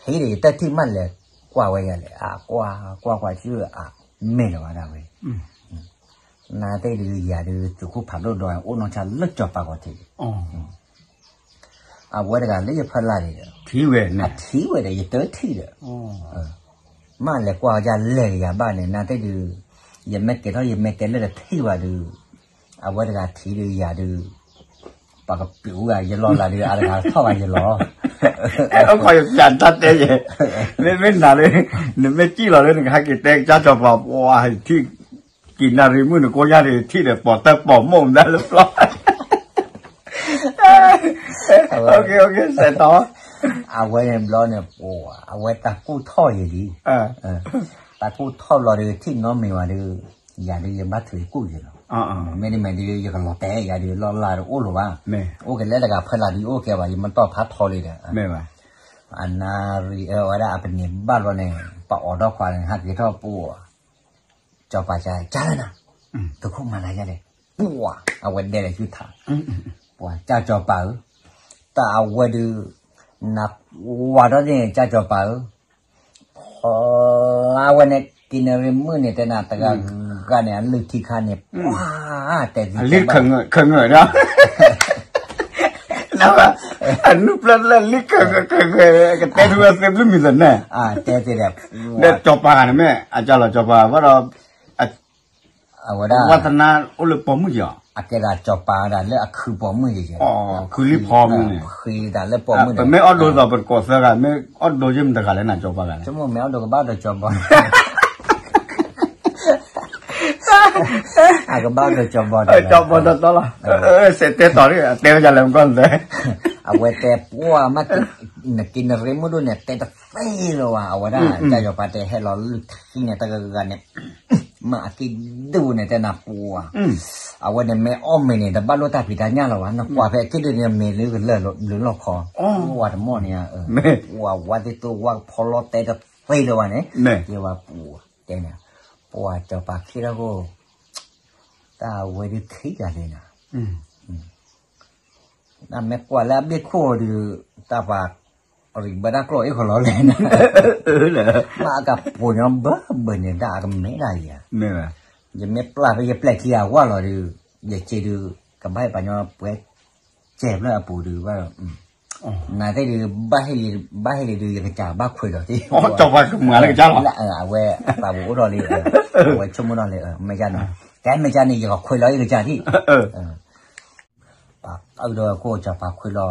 ဟံးဒီးယတထံၣ်မးလဲၤကွၢ်ဝဲယၤလဲၣ်, အကွၢ်ကွၢ်ကွၢ်စံၣ်အမ့ၢ်လီၤဝဲဒၣ်ဝဲ နသ့ၣ်ဒုးယၤဒုး သုးခိၣ်ဖးဒိၣ်ဒီး အိၣ်နီၢ်ဆါလၢစီၤပၤဂီၤထံး, အဝဲတဂၤလၢယဖီလာ်န့ၣ်ဒီး, အထံၣ်ဝဲဒီး ယတထံၣ်ဒီး, မ့ၢ်လဲၤကွၢ်ဝဲဒ်လဲၣ်ယၤဘၣ်န့ၣ် နသ့ၣ်ဒုး, ယမ့ၢ်ကဲထီၣ်ယမ့ၢ်တဲလၢတထံၣ်ဘၣ်ဒုး, အဝဲတဂၤထံၣ်ဒုးယၤဒုး, ပှၤကပျူၤဂၤယလီၤလးဒုး အတဂၤထီၣ်ဘၣ်ယလီၤ အဲ အိၣ်ခိးယပျးတၢ်တဲယဲ, မ့မ့ၢ်နၤလၢ နမ့ၢ်စံၣ်လီၤလၢနကဟဲက့ၤတဲကစၢ်စီၤပၤ ပှၤထံၣ် ကံးနၣ်ရံၣ်မုၣ်နကိးညါန့ၣ် ထံၣ်ဒီးပိာ်တၢ်ပိာ်မိၢ်မတၤလၢပျီ, စဲးတီ အဝဲန့ၣ်ဘျီန့ၣ် ပှၤ အဝဲတၢ်ကူၣ်ထီၣ်ယံၤလံ, တၢ်ကူၣ်ထီၣ်လီၤဒီး ထံၣ်နီတမံၤဘၣ်ဒီး ယၤဒုးယဘၣ်ထုးကူၣ်ယံၤလီၤ, မ့တမ့ၢ်ဒုးယကလီၤတဲာ်ယၤဒုး လီၢ်လၢ်တအိၣ်လၢၤဘၣ်, အိၣ်က့ၤလၢတဂၤဖဲလၢဒုးအိၣ်ကဲဘၣ် ယမ့ၢ်တီၢ်ဖးထီလံဒီး အနၣ်ရံၣ်အဝဲဒၣ်အပန့ၣ်ဘၣ်ဘျီန့ၣ် ပအီၣ်ဒီခွါန့ၣ် ဟးက့ၤထီၣ်ပှၤ စီၤပၤကလဲၣ်နၤ, သုးခိၣ်မၤလၢယလဲၣ်, ပှၤ အဝဲဒဲလၢဆူထး, ပှၤကၢ်စီၤပၤဧၢ, တၢ်အဝဲဒုး နဝၤဒီးန့ၣ် ကၢ်စီၤပၤဧၢ, ဖျါဝဲန့ၣ် ကံးနၣ်ရံၣ်မုၣ်န့ၣ် တဲနၤတဂၤဂၤန့ၣ် အလုၢ်ထံခါန့ၣ် ပှၤ တဲသ့လံ ခၢၣ်ငၢၣ်ဒီး အနုၢ်ပျၢၢ်လၢလံခၢၣ်ငၢၣ်ခၢၣ်ငၢၣ် ကတဲထူဝဲသ့ဘျုးမံၤသနာ်, တဲသ့ဒီး ဒီးစီၤပၤန့ၣ်မ့ၢ် အကၢ်လီၤစီၤပၤဘၣ်ဒီး အဝဲဒၣ် ဝါသနာအိၣ်လၢပိာ်မုၣ်က့ၤအီၤ, အကဲဒၣ်စီၤပၤဒၣ်လၢအခုပိာ်မုၣ်က့ၤ, ခုလံဖီမုၢ်န့ၣ်, ဃ့ဒၣ်လၢပိာ်မုၣ်န့ၣ်, ပမ့ၢ်အီၣ်ဒိးသိးပတကိးသၢဂၤ မ့ၢ်အီၣ်ဒိးယ့ၢ်မတဂၤလဲၣ်နၤ စီၤပၤဂၤလဲၣ်, ဆိကမိၣ်မ့ၢ်အီၣ်ဒိးကဘၣ်ဒိးစီၤပၤ အကဘၣ်ဒိးစီၤပၤ စီၤပၤတီတီလီၤ, စဲးတဲတီၤန့ၣ် အတဲဝဲဒ်လဲၣ်မကီၢ်သဲ, အဝဲတဲပှၤမး နက့ၤနရ့မုၣ်ဒိၣ်န့ၣ် တဲတသ့လၢၤဝဲ အဝဲဒၣ် ကၢ်စီၤပၤတဲဟဲလီၤလုၢ်ထံန့ၣ် တဂၤဂၤန့ၣ် မ့ၢ်အက့ၤဒိၣ်န့ၣ် တဲနၤပှၤ, အဝဲန့ၣ်မ့ၢ်အီၣ်မ့ၤန့ၣ် တဘၣ်လိၣ်တၢ်ဖံးတၢ်ညၣ်လၢၤဝဲ နကွၢ်ဖဲအက့ၤဒိၣ်န့ၣ် မ့ၤလၢကလၢာ်လၢလီၢ်ခီ, ဝဲတမီၢ်န့ၣ်, ပှၤဝဲသ့ၣ်သိဝဲကဖီလီၤတဲတသ့လၢၤဝဲန့ၣ်, ယဲဝဲပှၤတဲန့ၣ်, ပှၤစီၤပၤခံထီၣ်ခိၣ်, တၢ်ဝဲဒုးခံဂၤလံနၤ နမ့ၢ်ကွၢ်လၢအဘ့ၣ်ခိၣ်ဒီး တၢ်ပှၤရံးဘၢတၢ်ကျိၣ်အ့ၣ်ဃီလီၤလဲၣ်, မ့ၢ်အကပိာ်ညီဘၢဘၢန့ၣ် တၢ်အကမဲဒၣ်ယၤ, ယမ့ၢ်ပျၢ်ဖဲယပျဲၢ်ခံဂၤဝၢ်လီၤဒီး ယစ့ဒုး ကဘၣ်ဟ့ၣ်ပှၤညီပှဲၤ ကဲၤဖျၢၣ်အပူၤဒုးဘၣ်ဒီး နသ့ၣ်ဒုး ဘၣ်ဟ့ၣ်လံဒုး ယကစၢ်ဘၣ်ခွဲးဒီးသ့ၣ် စီၤပၤကမၤလၢကစၢ်လီၤ, အဝဲသးပူၤအိၣ်ထီၣ်လံ, အဝဲဆိကမိၣ်ထီၣ်လံ, မ့ၢ်ကန့ၣ်, ကဲမ့ၢ်ကန့ၣ် ယကခွဲးလီၤယကစၢ်ဒံး, ပှၤအၢၣ်ဒီးခိၣ်စီၤပၤခွဲးလီၤ,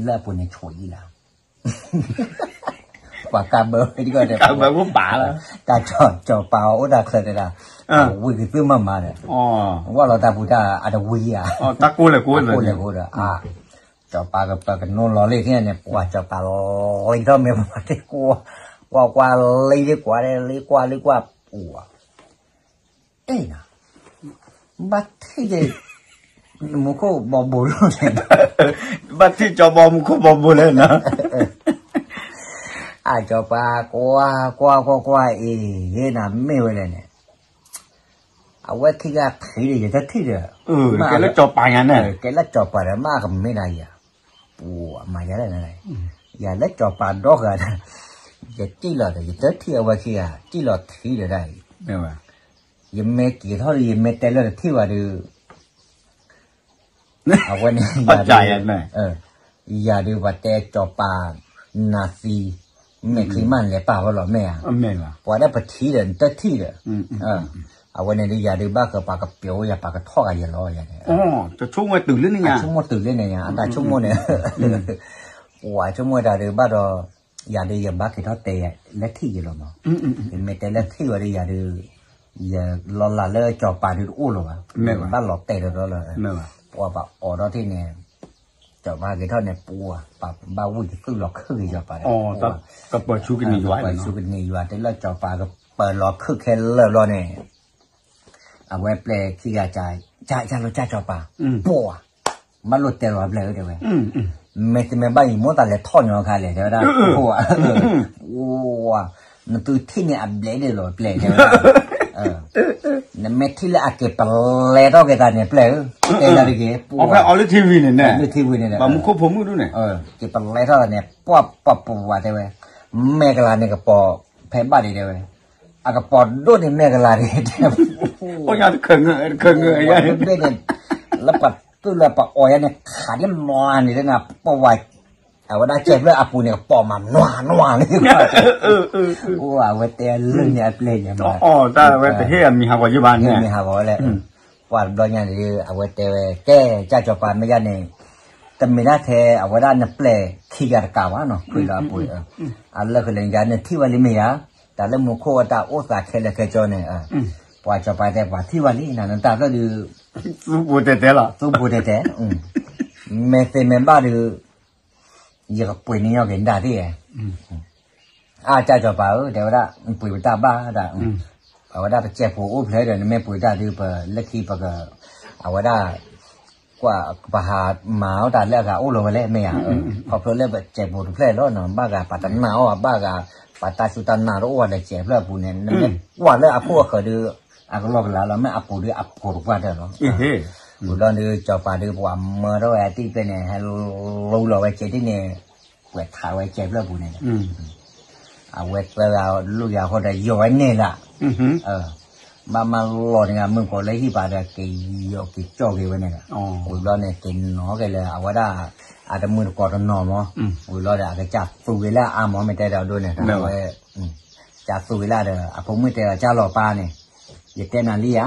လၢအပူၤန့ၣ်ဆိးယံၤလီၤ, ပှၤကးဘၢဝဲဒ်ကီးဒီး ကးဘၢဝဲပာ်လီၤ, တၢ်စီၤပၤအိၣ်တၢ်ချၢတဲဒၣ်, ဝံၢ်ကသုၣ်မၤမၤဒီး, ဝၢ်လီၤတၢ်ပူၤတၢ်အတဝံၤဧါ, တၢ်ကိၢ်လဲၤကိၢ်လဲၤကိၢ်ဒီး စီၤပၤကပၢၤကနိလီၤလံန့ၣ် ပှၤစီၤပၤလီၤလံထီၣ်မ့ၢ်ပှၤတဲကွၢ်, ကွၢ်ကွၢ်လံလံကွၢ် လံကွၢ်လံကွၢ်ပှၤ, အဲၣ်နၤ, ဘၣ်ထံၣ်က့ၤ မူခိၣ်ဘီဘိလီၤန့ၣ်, ဘၣ်ထံၣ်ကၠီဘီမူခိၣ်ဘီဘိလဲၣ်နၤ, အစီၤပၤကွၢ်ကွၢ်ကွၢ်ကွၢ်အံၤ နၤမ့ၢ်ဝဲလဲၣ်န့ၣ် အဝဲခံဂၤထံၣ်ဒီး ယတထံၣ်ဒီး, ကဲလၢစီၤပၤညါန့ၣ်, ကဲလၢစီၤပၤဒီး မ့ၢ်အကမ့ၢ်ဒၣ်ယၤ, ပှၤမၤယၤလဲၣ်, ယၤလၢစီၤပၤဒီဂၤဒီး, ယစံၣ်လီၤဒီး ယတထံၣ်အဝဲခံဂၤ စံၣ်လီၤထံဒီးဒၣ်အံၤ, ယမ့ၢ်က့ၤထီၣ်ဒီး ယမ့ၢ်တဲလၢတထံၣ်ဘၣ်ဒီး အဝဲန့ၣ် ယၤဒုးပှၤတဲစီၤပၤနၤသံ, မဲာ်ချံမးနလဲၤပာ်ဝဲလီၤမ့ၢ်ဧါ, ပှၤဒၣ်ပထံၣ်ဒီး နတထံၣ်ဒီး, အဝဲန့ၣ်ဒုးယၤဒုးဘၣ်ဃးပှၤကပျိယၤ ပှၤကထီၣ်ဂၤယဲလီၤယၤန့ၣ်, ဆိကမိၣ်တုၤလၢန့ၣ်ညါ, ဆိကမိၣ်တုၤလၢန့ၣ်ညါ အတၢ်ဆိကမိၣ်န့ၣ်, ပှၤဆိကမိၣ်တၢ်ဒုးဘၣ်ဒီး, ယၤဒုးယဘၣ်က့ၤထီၣ်တဲလၢထံၣ်ယလီၤမး, ယမ့ၢ်တဲလၢထံၣ်ဝဲဒုးယၤဒုး ယလီၤလးလၢစီၤပၤဒုးတအိၣ်လၢၤဘၣ်, ဘၣ်လီၤတဲာ်ဒီးဒီးလၢ, ပှၤပှၤအိးထီၣ်ထံၣ်န့ၣ်, စီၤပၤက့ၤထီၣ်န့ၣ် ပှၤဘၣ်ဝံၢ်ကသုၣ်လီၤခုၣ်က့ၤစီၤပၤဒီး, ကပၢၤဆူကန့ၢ်ယွၤ, ကပၢၤဆူကန့ၢ်ယွၤ တဲလၢစီၤပၤကပၢၤလီၤခုၣ်ခဲလၢာ်ဘျီန့ၣ်, အဝဲပျဲခံဂၤ ကၢ်လီၤကၢ်စီၤပၤ, ပှၤ ဘၣ်လိၣ်တဲလီၤအပျဲၢ်ဧၢတဲဝဲ, မ့တမ့ၢ်ဘၣ်ယံၤမိၢ်သးလဲၤထီၣ်ညီခါလဲၣ်တဲဝဲဒၣ်, နသုထံၣ်န့ၢ်အဘျဲၣ်ဒၣ်လီၤအပျဲၢ်တဲဝဲဒၣ်, နမ့ၢ်ထံၣ်လၢအက့ၤပလဲထီၣ်က့ၤသးန့ၣ်အပျဲၢ်ဧၢ, တဲဒၣ်တဂ့ၤ, ပှၤ လၢထံဝံၤန့ၣ်, လၢထံဝံၤန့ၣ်, ပှၤမူခိၣ်ဖိမုၣ်ဒိၣ်န့ၣ်, က့ၤပလဲထီၣ်သးန့ၣ် ပှၤပှၤပှၤတဲဝဲ, မဲာ်ကလၤန့ၣ်ကပီၤဖဲဘၣ်ဒံးတဲဝဲ, အကပီၤဒိၣ်န့ၣ်မဲာ်ကလၤဒံးတဲ, တခၢၣ်ငၢၣ်တခၢၣ်ငၢၣ်, ဘၣ်န့ၣ်, လၢပှၤတူၢ်လၢပှၤအီၣ်ယါန့ၣ် ခးဒ်မၤန့ၣ်လၢနၤ ပဝဲ, အဝဲဒၣ်ကဲဖျၢၣ်အပူၤန့ၣ် ကပီၤမးနွၤနွၤလံ, အဝဲတဲလၢန့ၣ်အပျဲၢ်ညါ, တၢ်ဝဲတဟ့ၣ်အမံၤဟးဂီၤယဘၣ်န့ၣ်, မံၤဟးဂီၤဝဲလဲၣ်, ပှၤတဘျီညါန့ၣ် အဝဲတဲဝဲ ကဲ ကၢ်စီၤပၤမ့ၢ်ယါန့ၣ် တမ့ၢ်ဒၣ်ထဲအဝဲဒၣ်နပျဲၢ်ခံဂၤတကးဘၣ်နီၤ ခွံလီၤအပူၤ, အလၢကလဲၤယၤနထံၣ်ဝဲလံမ့ၢ်ယၤ, တၢ်လၢမူခိၣ်အတၢ်အိၣ်သးခဲလၢာ်ခဲဆ့န့ၣ်, ပှၤစီၤပၤတဲပှၤထံၣ်ဝဲလံ နတၢ်ဖျၢၣ်ဒုး, သူပူၤတဲတဲလီၤ, သူပူၤတဲတဲ, မ့ၢ်သ့မ့ၢ်ဘၣ်ဒုး, ယကပှ့ၤန့ၢ်ညီက့ၤဒၣ်သ့ၣ်, အါကၢ်စီၤပၤဧၢ တဲဝဲဒၣ် ပှ့ၤပတၢ်ဘၣ်ဒၣ်, အဝဲဒၣ်ပစဲးဖိအိၣ်ဖျဲၣ်ဒီး နမ့ၢ်ပှ့ၤတၢ်ဒုး ပလၢခံပက, အဝဲဒၣ်, ကွၢ်, ပဟးမၤအီၣ်တၢ်လၢအဂၤအိၣ်လီၤဝဲလဲၣ် မ့ၢ်ဧါ, ခီဖျိလၢပစဲးဖိတဖျၢၣ်လီၤနီၤ ဘၣ်ဂၤပှၤတနာ်အီၤ ဘၣ်ဂၤ, ပှၤတၢ်စူၢ်တၢ်နာ်တအိၣ်ဝဲဒီးစဲးဖျၢၣ်အပူၤန့ၣ် နမ့ၢ်ကွၢ်လၢအခိၣ်အဃၢၤဒုး, အကလီကလီလီၤ မ့ၢ်အပူၤဒုးအဖှိၣ်တပှၢ်တၢၢ်လီၤ, ဝံၤလီၤဒုး စီၤပၤဒုးပှၤမၢထီၣ်ဝဲအတံၢ်ဖျၢၣ်န့ၣ် ဟဲလီလီၤဝဲစဲးဒ်န့ၣ်, ပှဲၤထးဝဲစဲးဖျၢၣ်အပူၤန့ၣ်, အဝဲသၢဂၤလူၤယၤဃီဒီးယီၤဝဲန့ၣ်လၢ, ဘၣ်မၤလီၤန့ၣ်ဂၤ မုၢ်ကီၤလၢဟံၣ်ပၤဒီး က့ၤယီၤက့ၤကၠီၣ်က့ၤဝဲန့ၣ်, ဝံၤဘျီန့ၣ် က့ၤနီၤက့ၤလၢအဝဲဒၣ်, အတမုၢ်တကိးတနီၤမး, ဝံၤဘျီဒီး အကစၢ်သူဝဲလၢအအါမး မ့ၢ်တဲဒီးဒိန့ၣ်, ဝဲ, ကစၢ်သူဝဲလၢဒီး အဖိမုၣ်တဲဒီး ကၢ်လီၤပၢ်န့ၣ်, ယတဲနၤလံဧါ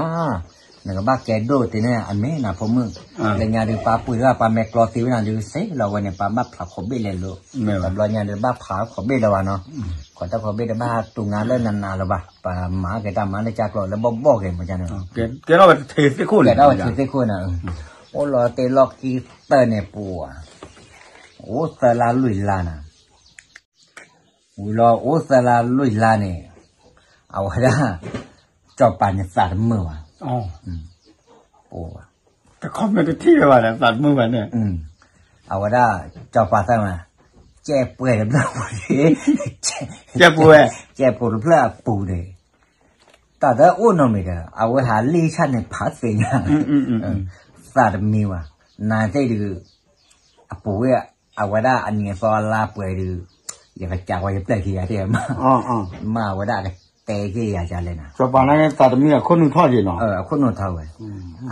နကဘၣ်ကဲဒိၣ်တ့ၢ်န့ၣ် အမ့ၢ်နဖိမုၣ်, လၢညါဒုးပၢ်ပှ့ၤထီၣ်ပၢ်မဲာ်ကျီသံဝဲနၤဒုး စ့လီၤဝဲန့ၣ် ပၢ်ဘၣ်ဖးခိးဘ့ၣ်လဲၤလိၤ, တဘျီညါဒုးဘၣ်ဖးခိးဘ့ၣ်လၢၤဘၣ်နီၤ, ခိးတၢ်ခိးဘ့ၣ်တဘၣ်တူၢ်ငါလၢနနးလၢၤဘၣ်, ပမၤက့ၤတၢ်မၤလၢကၢ်ကျီလၢဘီၣ်ဘီၣ်က့ၤမ့ၢ်န့ၣ်, ကဲထီၣ်ဝဲထံသ့ၣ်ခိၣ်န့ၣ်, ကဲထီၣ်ဝဲထံသ့ၣ်ခိၣ်န့ၣ်, အိၣ်လီၤတ့ၢ်လီၢ်ခံကတၢၢ်န့ၣ်ပူၤ, အိၣ်သၢလါလွံၢ်လါနၤ ဝံၤလီၤအိၣ်သၢလါလွံၢ်လါန့ၣ်, အဝဲဒၣ်, စီၤပၤန့ၣ်သးတမုာ်ဘၣ်, တခီမ့ၢ်တထံၣ်ဝဲဘၣ်ဒီး သးတမုာ်ဘၣ်န့ၣ်, အဝဲဒၣ်, စီၤပၤသးမး, ကဲပှဲၤတဘျီပူၤ, ကဲပှဲၤ, ကဲပှဲၤတဖျၢၣ်အပူၤန့ၣ်, တၢ်တအိၣ်နီတမံၤဒီး အဝဲဟးလံဆၣ်န့ၣ်ဖးသ့ၣ်ညါ, သးတမံဘၣ်, နသ့ၣ်ဒုး အပူၤဝဲ, အဝဲဒၣ်အနံၤအသီအလါပှဲၤဒုး, ယကစးဝဲယပျဲၢ်ခံဂၤတ့ၢ်မး, မ့ၢ်အဝဲဒၣ်အကတဲက့ၤယၤဒ်လဲၣ်နၤ, စီၤပၤန့ၣ်သးတမံအခိၣ်နူာ်ထီၣ်က့ၤနီၤ, အခိၣ်နူာ်ထီၣ်ဝဲ,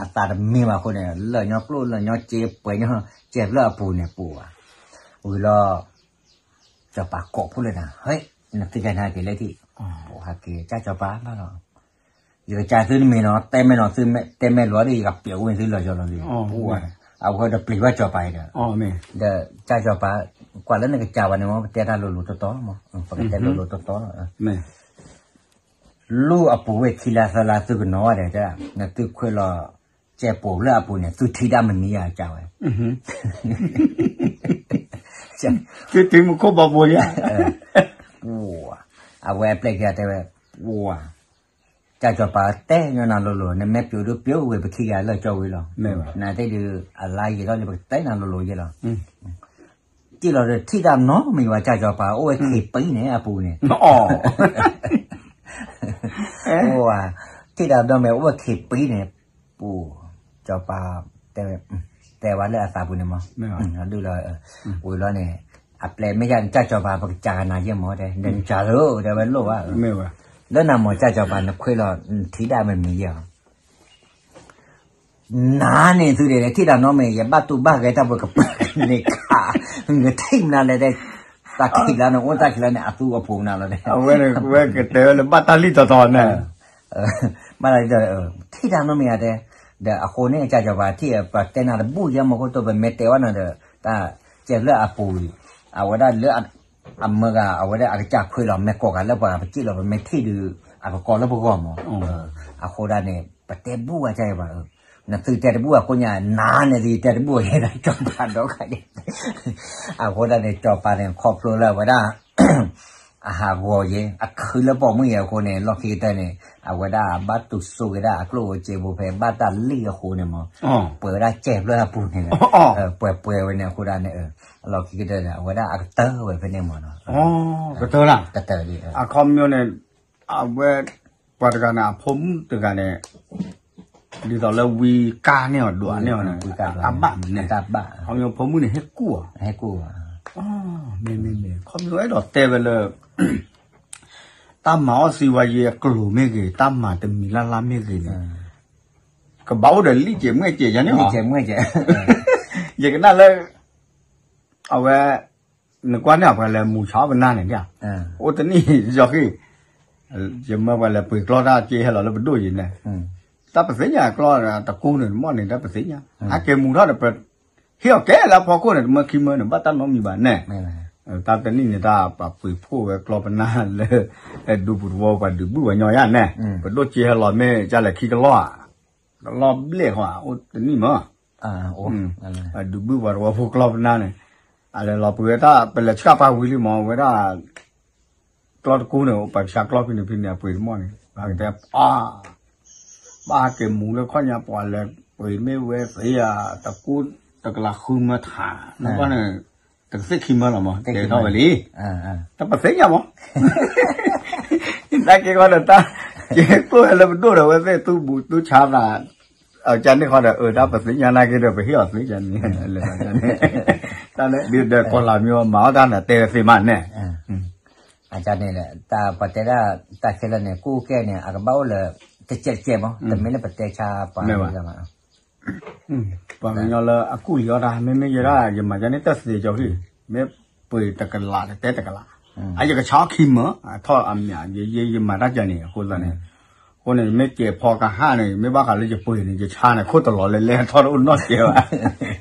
အသးတမံဘၣ်အဃိန့ၣ် လၢာ်ညီကျိၣ်လၢာ်ညီစ့ပှဲၤညီ, ကဲဖျၢၣ်အပူၤန့ၣ်ပူၤဘၣ်, ဝံၤလီၤ, စီၤပၤကိးဖှိၣ်လၢနၤ, ဟဲ, နသုကနၤက့ၤလၢထံၣ်, ဟဲက့ၤ ကၢ်စီၤပၤဘၣ်လီၤ ယကစးသုတမ့ၢ်နီၤ, တဲမဲာ်နီၤသု, တဲမဲာ်လီၤဒီး ယကပျဲးဝဲသုလီၤယီၤလီၤလံ, အဝဲဒီးပျံၤဘၣ်စီၤပၤအံၤဒီး, ဒီးကၢ်စီၤပၤ, ကွၢ်လၢနကစးဘၣ်န့ၣ်မ့ၢ် ပတဲတၢ်လိၤလိၤတီတီမး, ပကတဲလိၤလိၤတီတီလီၤ, လူၢ်အပူၤဝဲခံလါသၢလါ သုကနီၤဝဲဒီး, နသုခွဲးလီၤ, စဲးပိာ်လၢအပူၤန့ၣ် သုထံၣ်ဒၣ်မမံၤယၤကစးဝဲ, သုထံၣ်မူခိၣ်ဘီဘိလံ, အဝဲအပျဲၢ်ခံဂၤတဲဝဲ, ပှၤ ကၢ်စီၤပၤတဲညီနၤလိၤလိၤ နမ့ၢ်ပျိဒုးပျိဝဲပခံဂၤလၢာ်ကၠီဝံၤလီၤ, နသ့ၣ်ဒုး အလါယံာ်ထီၣ်လံ ပကတဲနၤလိၤလိၤယဲလီၤ, စံၣ်လီၤဒီးထံၣ်တၢ်နီတမံၤဘၣ် ကၢ်စီၤပၤ အိၣ်ဝဲခံပံန့ၣ်အပူၤန့ၣ်, အိၣ်ဝဲ, ထံၣ်တၢ်နီတမံၤ အိၣ်ဝဲခံပံန့ၣ်, ပူၤ, စီၤပၤ တဲဝဲ, တဲဝဲလၢအသးပူၤန့ၣ်မး, ဒုလီၤ, ဝံၤလီၤန့ၣ်, အပျဲၢ်မ့ၢ်ယၤန့ၣ် ကၢ်စီၤပၤ ပကစးကနၤယဲမးတဲ, ဒီးနစးလိၤ တဲဝဲလိၣ်ဘၣ်, လၢနၤမ့ၢ်ကၢ်စီၤပၤ နခွဲးလီၤ နထံၣ်ဒၣ်မမံၤယဲလီၤ နၤန့ၣ်သုဒဲး ထံၣ်တၢ်နီတမံၤ ယဘၣ်တူၢ်ဘၣ်ဂဲၤတၢ်ပှဲၤကပၤန့ၣ်ခါ, နထံၣ်မနုၤလဲၣ်တဲ, တၢ်ခံးလါန့ၣ် အိၣ်တၢ်ခံးလါန့ၣ် အသူအပူၤမနုၤလီၤတဲ, အဝဲကတဲဝဲလၢဘၣ်တၢ်လံၣ်တီၤတီၤန့ၣ်, ဘၣ်တၢ်လံၣ်တီၤ, ထံၣ်တၢ်နီတမံၤဧါတဲ, ဒီးအဃိန့ၣ် ကၢ်စီၤပၤထံၣ် ပတဲနၤတဘူၣ်ယဲမ့ၢ်ခိၣ်တိၢ် ပမ့ၢ်တဲဝဲနၤဒီး တၢ်ကဲဖျၢၣ်အပူၤ, အဝဲဒၣ်လၢ အမၢဂၤ အဝဲဒၣ်အကစၢ်ခွဲးလီၤ မ့ၢ်ကိးဂၤလၢပှၤပစံၣ်လီၤ ပမ့ၢ်ထံၣ်ဒုး အကကီလၢပဂီၢ်မး, အဃိဒၣ်န့ၣ် ပတဲဘူၣ်ဝဲကၢ်စီၤပၤ, နသုတဲတဘူၣ်အကိးညါ နၤန့ၣ်သုတဲတဘူၣ်ယဲဒၣ် စီၤပၤဒီခါန့ၣ်, အဃိဒၣ်န့ၣ် စီၤပၤန့ၣ် ခီဖျိလၢအဝဲဒၣ် အဟးဂီၤယဲ အခုလၢပိာ်မုၣ်ယဲအဃိန့ၣ် လီၢ်ခံကတၢၢ်န့ၣ် အဝဲဒၣ်ဘၣ်တူၢ်စိဝဲဒၣ်အကျိၣ်ဧိၤစ့ဧိၤဖဲဘၣ်တၢ်လံၣ်အဃိန့ၣ်မး, ပှဲၤဝဲဒၣ်ကဲဖျၢၣ်အပူၤန့ၣ်, ပှဲၤပှဲၤဝဲန့ၣ်အဃိဒၣ်န့ၣ်, လီၢ်ခံကတၢၢ်န့ၣ် အဝဲဒၣ်အကတၢၢ်ဝဲဖဲန့ၣ်မးနီၤ, ကတၢၢ်လံ, အခီပညီန့ၣ် အဝဲ ပှၤတဂၤန့ၣ် အဖိမုၣ်တဂၤန့ၣ် ဒ်သိးလၢဝံကါန့ၢ်အီၤဒွးန့ၢ်အီၤန့ၣ် အဘၣ်န့ၣ်, ခီပညီဖိမုၣ်န့ၣ် ဟဲကူၣ်အီၤ, မ့မ့မ့ၢ် ခီပညီအဲၣ်ဒိးတဲဝဲလၢ တၢ်မၤအီၣ်သံဝဲယဲအကျိၤမ့ၢ်ဂ့ၤ တၢ်မၤတမံၤလၢ်လၢ်မ့ၢ်ဂ့ၤန့ၣ် ကဘၣ်အိၣ်ဒီးလံာ်စဲးမှဲၣ်စဲးယၤန့ၣ်, ယကနၣ်လၢ အဝဲ နကွၢ်န့ၣ် ပှၤလဲၤမူၤဆါအီၣ်ပနၢ်န့ၣ်, အိၣ်တနံၣ်ယီၤဃံ, ယမၢပှၤလဲၤပှ့ၤကျီတၢ်က့ဟဲလီၤလၢပဒိၣ်ယံၤန့ၣ်, တၢ်ပသ့ၣ်ညါကျီတကူန့ၣ် မ့ၢ်န့ၣ် တၢ်ပသ့ၣ်ညါ, ဟဲက့ၤမူၤထီၣ်ဒီး ပ ဟ့ၣ်အီၤကဲလၢအဖီခိၣ်န့ၣ် တမၢခံမၢန့ၣ် ဘၣ်တၢ်နီတမံၤဘၣ်န့ၣ်, တၢ်တနံၣ်န့ၣ် တၢ်ပှၤပှ့ၤဖှိၣ်ဝဲကျီပနၢ်လၢ ဒူပူၤတဝီ ပှၤဒုးဘုၣ်ပှၤညီယါန့ၣ်, ပဒိၣ်စ့ဟဲလီၤမ့ၢ်ကလဲၤခံကလီၢ်ဧါ, ကလီၢ်ဘျဲၣ်ဃီဧါ အိၣ်တနံၣ်မး, ဒုးဘုၣ်ပှၤတဝီဖိကျီပနၢ်န့ၣ်, အလဲၤလီၤပှ့ၤဝဲတၢ် ပလဲၤဆှၣ်ပာ်ဝံၤလံမး ဝဲဒၣ် ကျီၢ်တကူန့ၣ် ပှၤကဆါကျီၢ်ဖဲန့ၣ်ဖဲန့ၣ် အပှ့ၤတမီၢ်န့ၣ် ပှၤကတဲ အါ ဘၣ်ဟဲက့ၤမူလၢခီၣ်ညါ ပှၤလဲၤပှ့ၤမ့ၢ်ဝဲသ့ဧါ, တကူတကလးဃုမၢထး နဘၣ်န့ၣ် တကသ့ၣ်ခံမၢလီၤမး တဲထီၣ်ဝဲလံ, တပသ့ၣ်ညါမး, နာ်က့ၤဃီဒီးတၢ် က့ၤကျိၣ်ဟဲလၢပဒိၣ်ဒီး ဝဲသ့ၣ်သူၣ်ဘူးသူၣ်ဆါသး အကန့ၣ်ဃီဒီး အၢ တၢ်ပသ့ၣ်ညါနာ်က့ၤဒီး ပဟ့ၣ်အီၤသ့န့ၣ် လဲၤဘၣ်န့ၣ်, တၢ်လၢဒ်ဒီးကီၢ်လၤမ့ၢ်မၤအီၣ်တၢ်န့ၣ် တဲဝဲသ့မးန့ၣ်, အန့ၣ် တၢ်ပတဲဒၣ် တၢ်ခဲလၢာ်န့ၣ် ကူၣ်ကဲန့ၣ် အကဘၣ်အိၣ်လၢ တကဲးတကဲးမး တမ့ၢ်လၢပတဲဆါပှၤန့ၣ်ဘၣ်, ပှၤကညီလၢအကူၣ်လံၤအီၣ်တၢ် မ့မ့ၢ်ယဲဒၣ် ယမၤကန့ၣ်တၢ်သ့ကၠီဃံ, မ့ၢ်ပှ့ၤတကလးတတဲတကလး, အယကဆါအီၣ်ခံမၢ, အထီၣ်အမံၤ ယမၤတၢ်ကန့ၣ် အဃိသတးန့ၣ် အဃိန့ၣ် မ့ၢ်ကဲးဖီကဟၣ်န့ၣ် မ့ၢ်ဘၣ်ဃးလၢယပှ့ၤန့ၣ် ယဆါန့ၣ် ခိၣ်တလီၤလဲၤလဲၤထီၣ်တအိၣ်နီတစဲးဘၣ်,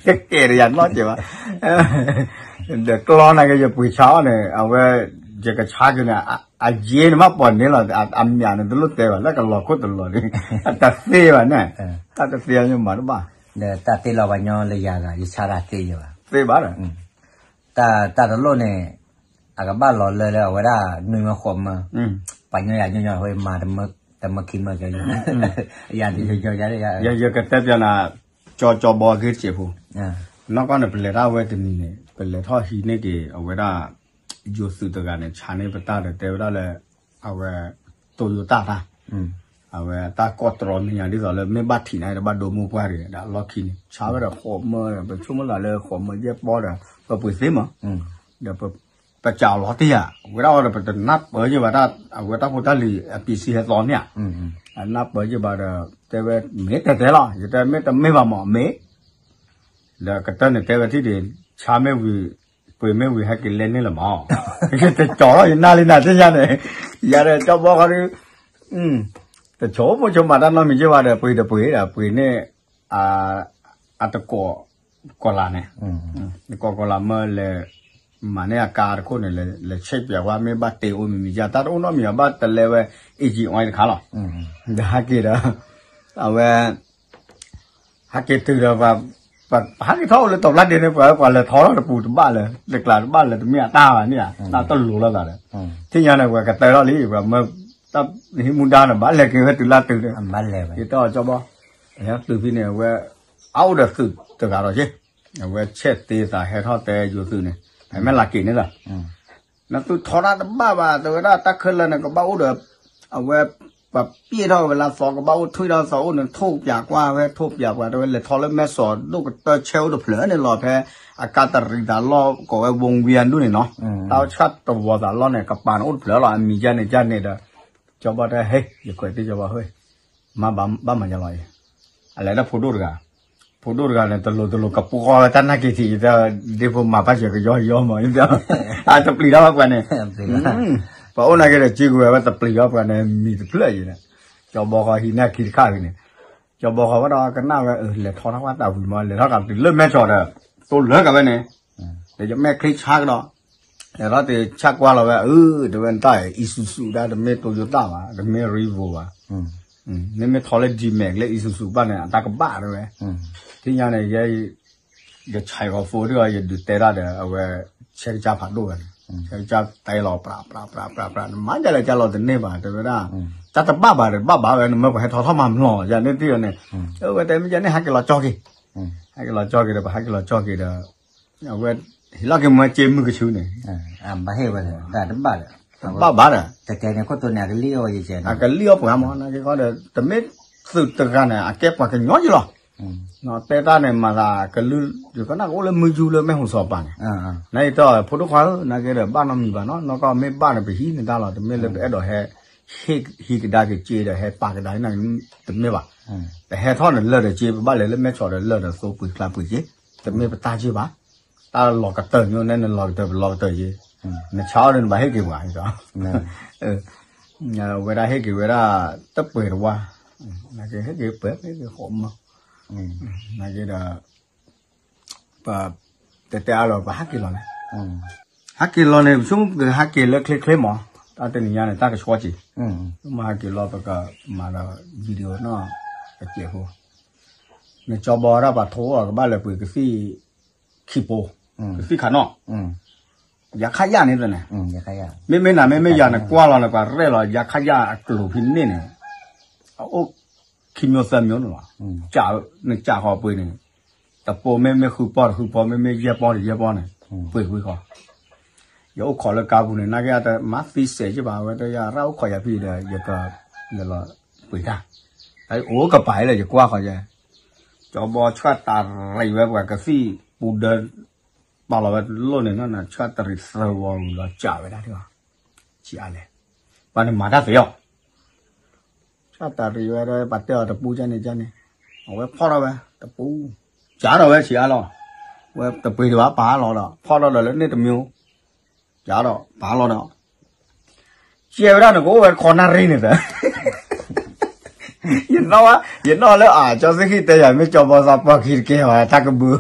ယကဲးဒီးယၤနီတစဲးဘၣ်, ဒီးကျီနာ်က့ၤ ယပှ့ၤဆါအီၣ်န့ၣ် အဝဲ ယကဆါက့ၤန့ၣ် အယ့န့ၣ်မးပှၤန့ၣ်လီၤ, အမံၤန့ၣ်တလိၣ်တဲဘၣ် လၢကလီၤခိၣ်တလီၤန့ၣ် အတသ့ဘၣ်န့ၣ်, တၢ်တသ့အီၤမၤတဘၣ်, ဒီးတၢ်သ့လီၤပှၤညီလၢယၤဂၤ ယဆါတၢ်သ့ယဲဘၣ်, သ့ဘၣ်ဒီး တၢ်တၢ်တလိၣ်န့ၣ် အကဘၣ်လီၤလၢလၢအဝဲဒၣ် နွံမၢဃိးမၢ, ပှၤညီယၤညီညီ အဝဲမၤတမၢခံမၢကဲ, ယၤတညီညီယၤ, ယကတဲပျးနၤ, ကၠီကၠီဘီဂ့ၢ်တစဲးဖိ, နီၢ်ကီၢ်န့ၣ် ပလဲၤတၢ်ဝဲတနံၤန့ၣ် ပလဲၤထီၣ်ဟံးန့ၢ်က့ၤအဝဲဒၣ် ယိၤသုးတဂၤန့ၣ် ဆါန့ၢ်ပတၢ်ဒီးတဲဝဲဒၣ်လၢ အဝဲ တိယိၤတၢ်တၢ် အဝဲတၢ်ကီၢ်တြီမ့ၢ်ညါ ဒ်သိးလၢမ့ၢ်ဘၣ်ထံးန့ၣ် တဘၣ်ဒိမူပှၢ်တဂ့ၤ ဒီးအလီၢ်ခံန့ၣ် ဆါဝဲဒီးဃိးမၢ ပဆိကမိၣ်သးလၢဃိးမၢယဲၢ်ပီဒီး ပပှ့ၤသ့မး ဒီးပစးအီၤလီၤတံၢ်ဧါ ဝဲဒၣ်အီၤဒီး ပတနၢ်ပၢၢ်ယ့ၢ်ဘၣ်တၢ် အဝဲတၢ်ဖိတၢ်လံၤ အပံးဆံးဟဲသီန့ၣ်ဧါ အနၢ်ပၢၢ်ယ့ၢ်ဘၣ်ဒီး တဲဝဲ မ့ၢ်တဲတဲလီၤ ယတဲမ့ၢ်တမ့ၢ်ဘၣ်မး မ့ၢ် ဒီးကတၢၢ်န့ၣ်တဲဝဲထံၣ်ဒံး ဆါမ့ၢ်ဝံၤ ပှ့ၤမ့ၢ်ဝံၤ ဟဲက့ၤလဲန့ၢ်လၢၤမး ယတကၠီၤလီၤ ယနၢ်လံနၤသ့ၣ်ညါန့ၣ် ယၤဒီးကၠီဘီဃီဒီး တဆိမိၣ်ဆိမးတၢ်နီတမံၤက့ၤဘၣ်ဒီး ပှ့ၤဒီးပှ့ၤဒီး ပှ့ၤန့ၣ် အတကိး ကီၤလၤန့ၣ် တကိးကီၤလၤမၢလဲၤ မၤန့ၢ်အကါတခိၣ်န့ၣ် လဲၤဆဲးပၠးဝဲ မ့ၢ်ဘၣ်တ့အိၣ်မံၤမံၤယါ တၢ်တအိၣ်နီတမံၤဘၣ် ဘၣ်တလဲဝဲ engine oil တခါလီၤ ဒီးဟဲက့ၤဒီး အဝဲ ဟဲက့ၤတုၤဒီး ပဟဲက့ၤထီၣ်အိၣ်လၢတီၤဖျါဒ့န့ၣ် ပှၤပှၤလဲၤထီထီၣ်တပူၤတဘၣ်လၢၤ တကျးတဘၣ်လၢၤ တမ့ၢ်အတၢ်ဘၣ်န့ၣ်ဧါ တၢ်တလိၤလိာ်သးဒီး ထံၣ်ညါန့ၣ် ပှၤကတၢၢ်ထီၣ်လံ ပှၤမၢ တၢ်ဟံးမူဒါန့ၣ် ဘၣ်လဲၤက့ၤဝဲတုၤလၢတုၤဒီး ယတဲအီၤကၠီဘီ ဟဲတုၤဖဲန့ၣ် အဝဲ အအိၣ်ဒီးသုးတဂၤဒီးက့ အဝဲဆဲးသ့သးဟဲထီၣ်တဲယိၤသုးန့ၣ် ဟဲမ့ၢ်လၢက့ၤန့ၣ်လီၤ နသုထီဒါတဘၣ်ဘၣ် တဲဝဲဒၣ်တၢ်ခဲလၢာ်န့ၣ် ကဘၣ်အိၣ်ဒီး အဝဲ ပပျဲၢ်ထီၣ်ဝဲလၢသီ ကဘၣ်အိၣ်ထွံၣ်ထီၣ်သီအိၣ်န့ၣ် ထိၣ်ပၠးကွၢ်ဝဲ ထိၣ်ပၠးပှၤ တဲဝဲလဲၤထီၣ်လၢမဲၢ်စီၤဒိၣ်ကတၢၢ်ဆဲးအိၣ်တဖျၢၣ်န့ၣ်လီၤ ဖဲအကါတရံးသးလီၢ် ကိးဝဲ ဝူဝံအဒူၣ်န့ၣ်နီၤ တၢ်ဆၣ်တဝီၤသးလီၢ်န့ၣ် ကပၤန့ၣ်အိၣ်တဖျၢၣ်လီၤ အမံၤယါန့ၣ်ယါန့ၣ်ဒီး ကၠီဘီတဲ ဟဲ ယကွဲးတ့ၢ်ကၠီဘီ ဟဲ မၤဘၣ်မၤယါလီၤအံၤ အလဲၤလၢဖိဒိၣ်တဂၤ ဖိဒိၣ်တဂၤန့ၣ် တလိၤတလိၤ ကပူၤဃီဝဲတၢ်နာ်က့ၤထံး ယတဲ ဒ့ဖိမၤဘၣ်ယဲကယီယီမး ယတဲ အတပျံၤတၢ်ဘၣ်ပှၤန့ၣ် ပှၤအိၣ်နာ်က့ၤဒီး က့ၤကွံာ်ဝဲ တပျံၤဘၣ်ပှၤန့ၣ် မံၤတဖျၢၣ်အံၤန့ၣ် ကၠီဘီဃီဟံးန့ၢ်အခံတခါအံၤန့ၣ် ကၠီဘီဃီဝဲဒီး ကနၣ်ဝဲ လဲၤထီထီၣ်ဝဲတၢ်ဝံၤမး လဲၤထီၣ်ကဒီးတုၤလၢမဲၢ်ဆီးဒီး တိလၢကဝဲန့ၣ် ဒီးယမဲာ်ချံဆါကဒီး ဒီးသ့ၣ်ဆၣ်ကွၢ်လီၤဝဲ အၢ တဲဝဲ နတၢ် Isuzu ဒၣ် တမ့ၢ် Toyota ဘၣ် တမ့ၢ် Revo ဘၣ် မ့မ့ၢ်ထီလၢ G-Max လၢ Isuzu ဘၣ်န့ၣ် အတၢ်ကဘၣ်တဲဝဲ ထံၣ်ညါန့ၣ် ယဲ ယဆဲးဂီၤဖိဒ်အံၤ ယဒုးတဲတၢ်ဒီး အဝဲ ဆဲးကစၢ်ဖးဒိၣ်ဝဲန့ၣ် ဆဲးကစၢ်တဲလီၤ ပြး ပြး ပြး ပြး ပြး နမၤဒ်လဲၣ်ကလီၤတန့ၢ်ဘၣ် တဲဝဲဒၣ် တၢ်တဘၣ်ဘၣ်ဒီး ဘၣ်ဘၣ်ဝဲ နမၢပှၤဟဲထီထီၣ်မၤမျီ ယၤန့ၣ်တ့ၢ်အီၤန့ၣ် အဝဲတဲမ့ၢ်ယၤန့ၣ် ဟဲက့ၤလီၤကၠီက့ၤ ဟဲက့ၤလီၤကၠီက့ၤဒီး ပဟဲက့ၤလီၤကၠီက့ၤဒီး အဝဲ ဟ့ၣ်လီၤက့ၤမၢစ့မုၢ်ကဆူန့ၣ် ဘၣ်ဟ့ၣ်ဝဲ တၢ်တဘၣ်ဒီး ဘၣ်ဘၣ်ဒီး တတဲန့ၣ်ခိၣ်တိန့ၣ် အကလံၣ်အီၣ်ဝဲယကဲန့ၣ် အကလံၣ်အီၣ်ပှၤမး နာ်က့ၤခီဒီး တမ့ၢ်သုးတဂၤန့ၣ် အကဲပှၤကညီယလီၤ တဲတၢ်န့ၣ် မၤသးကလုၢ် ယကနၣ်ကအိၣ်လၢမုၢ်ယူလၢမဲၢ်ဟူးစီၤပၤန့ၣ် နကတဲ ဖိဒိၣ်ခွါဧၢ နာ်က့ၤဒီး ဘၣ်နီတမံၤဘၣ်နီၤ နီၢ်ကီၢ်မ့ၢ်ဘၣ်န့ၣ် ပဟံးန့ၢ်တၢ်လီၤ တမ့ၢ်လၢပအဲၣ်ဒိးဟဲ ဟံးကဒါက့ၤစ့ဒီး ဟဲပာ်ကဒါ တမ့ၢ်ဘၣ် ပဟဲထီၣ်န့ၣ်လၢာ်ဒီးစ့ ပဘၣ်လဲၤလၢမဲၢ်ဆီးဒီးလၢာ်ဒီးသိပှ့ၤကျါပှ့ၤစ့ တမ့ၢ်ပတၢ်စ့ဘၣ် တၢ်လီၤကတၢၢ်ညိ နဲနလီၤကတၢၢ် ပလီၤကတၢၢ်ယ့ နဆါအီၤဒီး နဘၣ်ဟ့ၣ်က့ၤပှၤ ဝဲဒၣ်ဟ့ၣ်က့ၤဝဲဒၣ် တပှဲၤတဝါ နာ်က့ၤဟ့ၣ်က့ၤပှဲၤ ဟ့ၣ်က့ၤဃိးမၢ နာ်က့ၤဒီး ပတဲတဲအါလီၤ ပဟးက့ၤလီၤန့ၣ်, ဟးက့ၤလီၤန့ၣ် ပဆိကမိၣ်ပကဟးက့ၤလၢချ့ချ့မး, တၢ်တနံၤညါန့ၣ် တၢ်ကဆှီက့ၤ, မ့ၢ်ဟးက့ၤလီၤ ပကမၤဒီး video နီၢ်ကစဲးဖိ, နကၠီဘီဒၣ်ပှၤထိၣ်အီၤ ကဘၣ်လဲၤပှ့ၤကသံၣ်ခံပိ, ကသံၣ်ခးနီၣ်, ယခါယၣ်န့ၣ်သန့ၣ်, မ့မ့ၢ်နၤ မ့မ့ၢ်ယၤ နကွၢ်လီၤ နပှၤရဲၣ်လီၤ ယခါယၣ်အကျိၤဖဲန့ၣ်န့ၣ်, အအိၣ်ခံမျိုးသၢမျိုးန့ၣ်လီၤ, နကၠီဃီပှ့ၤန့ၣ်, တပိမ့မ့ၢ်ဃုပီၢ်တဃုပီၢ် မ့မ့ၢ်ယဲၢ်ပီၢ်တယဲၢ်ပီၢ်န့ၣ်, ပှ့ၤဝံၤဃီ, ယအိၣ်ခိးလၢကါပူၤန့ၣ် နာ်က့တမၤသံစဲးယ့ၢ်ဘၣ် အဝဲတယၤရၣ်အိၣ်ခိးယၤဖံဒီး ယကလဲၤလီၤပှ့ၤတၢ်, အိၣ်ကပၤလၢယကွၢ်ဃီယဲ, ကၠီဘီဆှၣ်တရံးဝဲပှၤကသံၣ်ပူၤဒၢ ပာ်လီၤဝဲလိၣ်န့ၣ် ဆှၣ်တရံးသၢဝီဝံၤလီၤ ကးဝဲဒၣ်ဒ်အီၤ, ဆံးအါလဲၣ်, ပှၤန့ၣ်မၤတၢ်သ့အီၤ, ဆှၣ်တရံးဝဲဒၣ် ပှၤတဲအီၤတပူကန့ၣ်ကန့ၣ်, အဝဲဖီၣ်ထီၣ်ဝဲတပူ, ကးထီၣ်ဝဲဆံးအါလီၤ, ဝဲတပှ့ၤဒံးဘၣ် ပာ်လီၤဒီး ဖီၣ်ထီၣ်ဒီးလၢန့ၣ်တမျိုး, ကးဒီးပာ်လီၤဒီး ကဲဝဲဒၣ်န့ၣ် ကအိၣ်ဝဲတခီနၣ်ရံၣ်န့ၣ်သၢ, ယနီၣ်ဝဲ ယနီၣ်လၢအကၠီသ့ၣ်ဃံၣ်တဲယၤ မ့ၢ်ကၠီဘီသးပှၢ်ခံတကဲဝဲ တၢ်ကဘုး,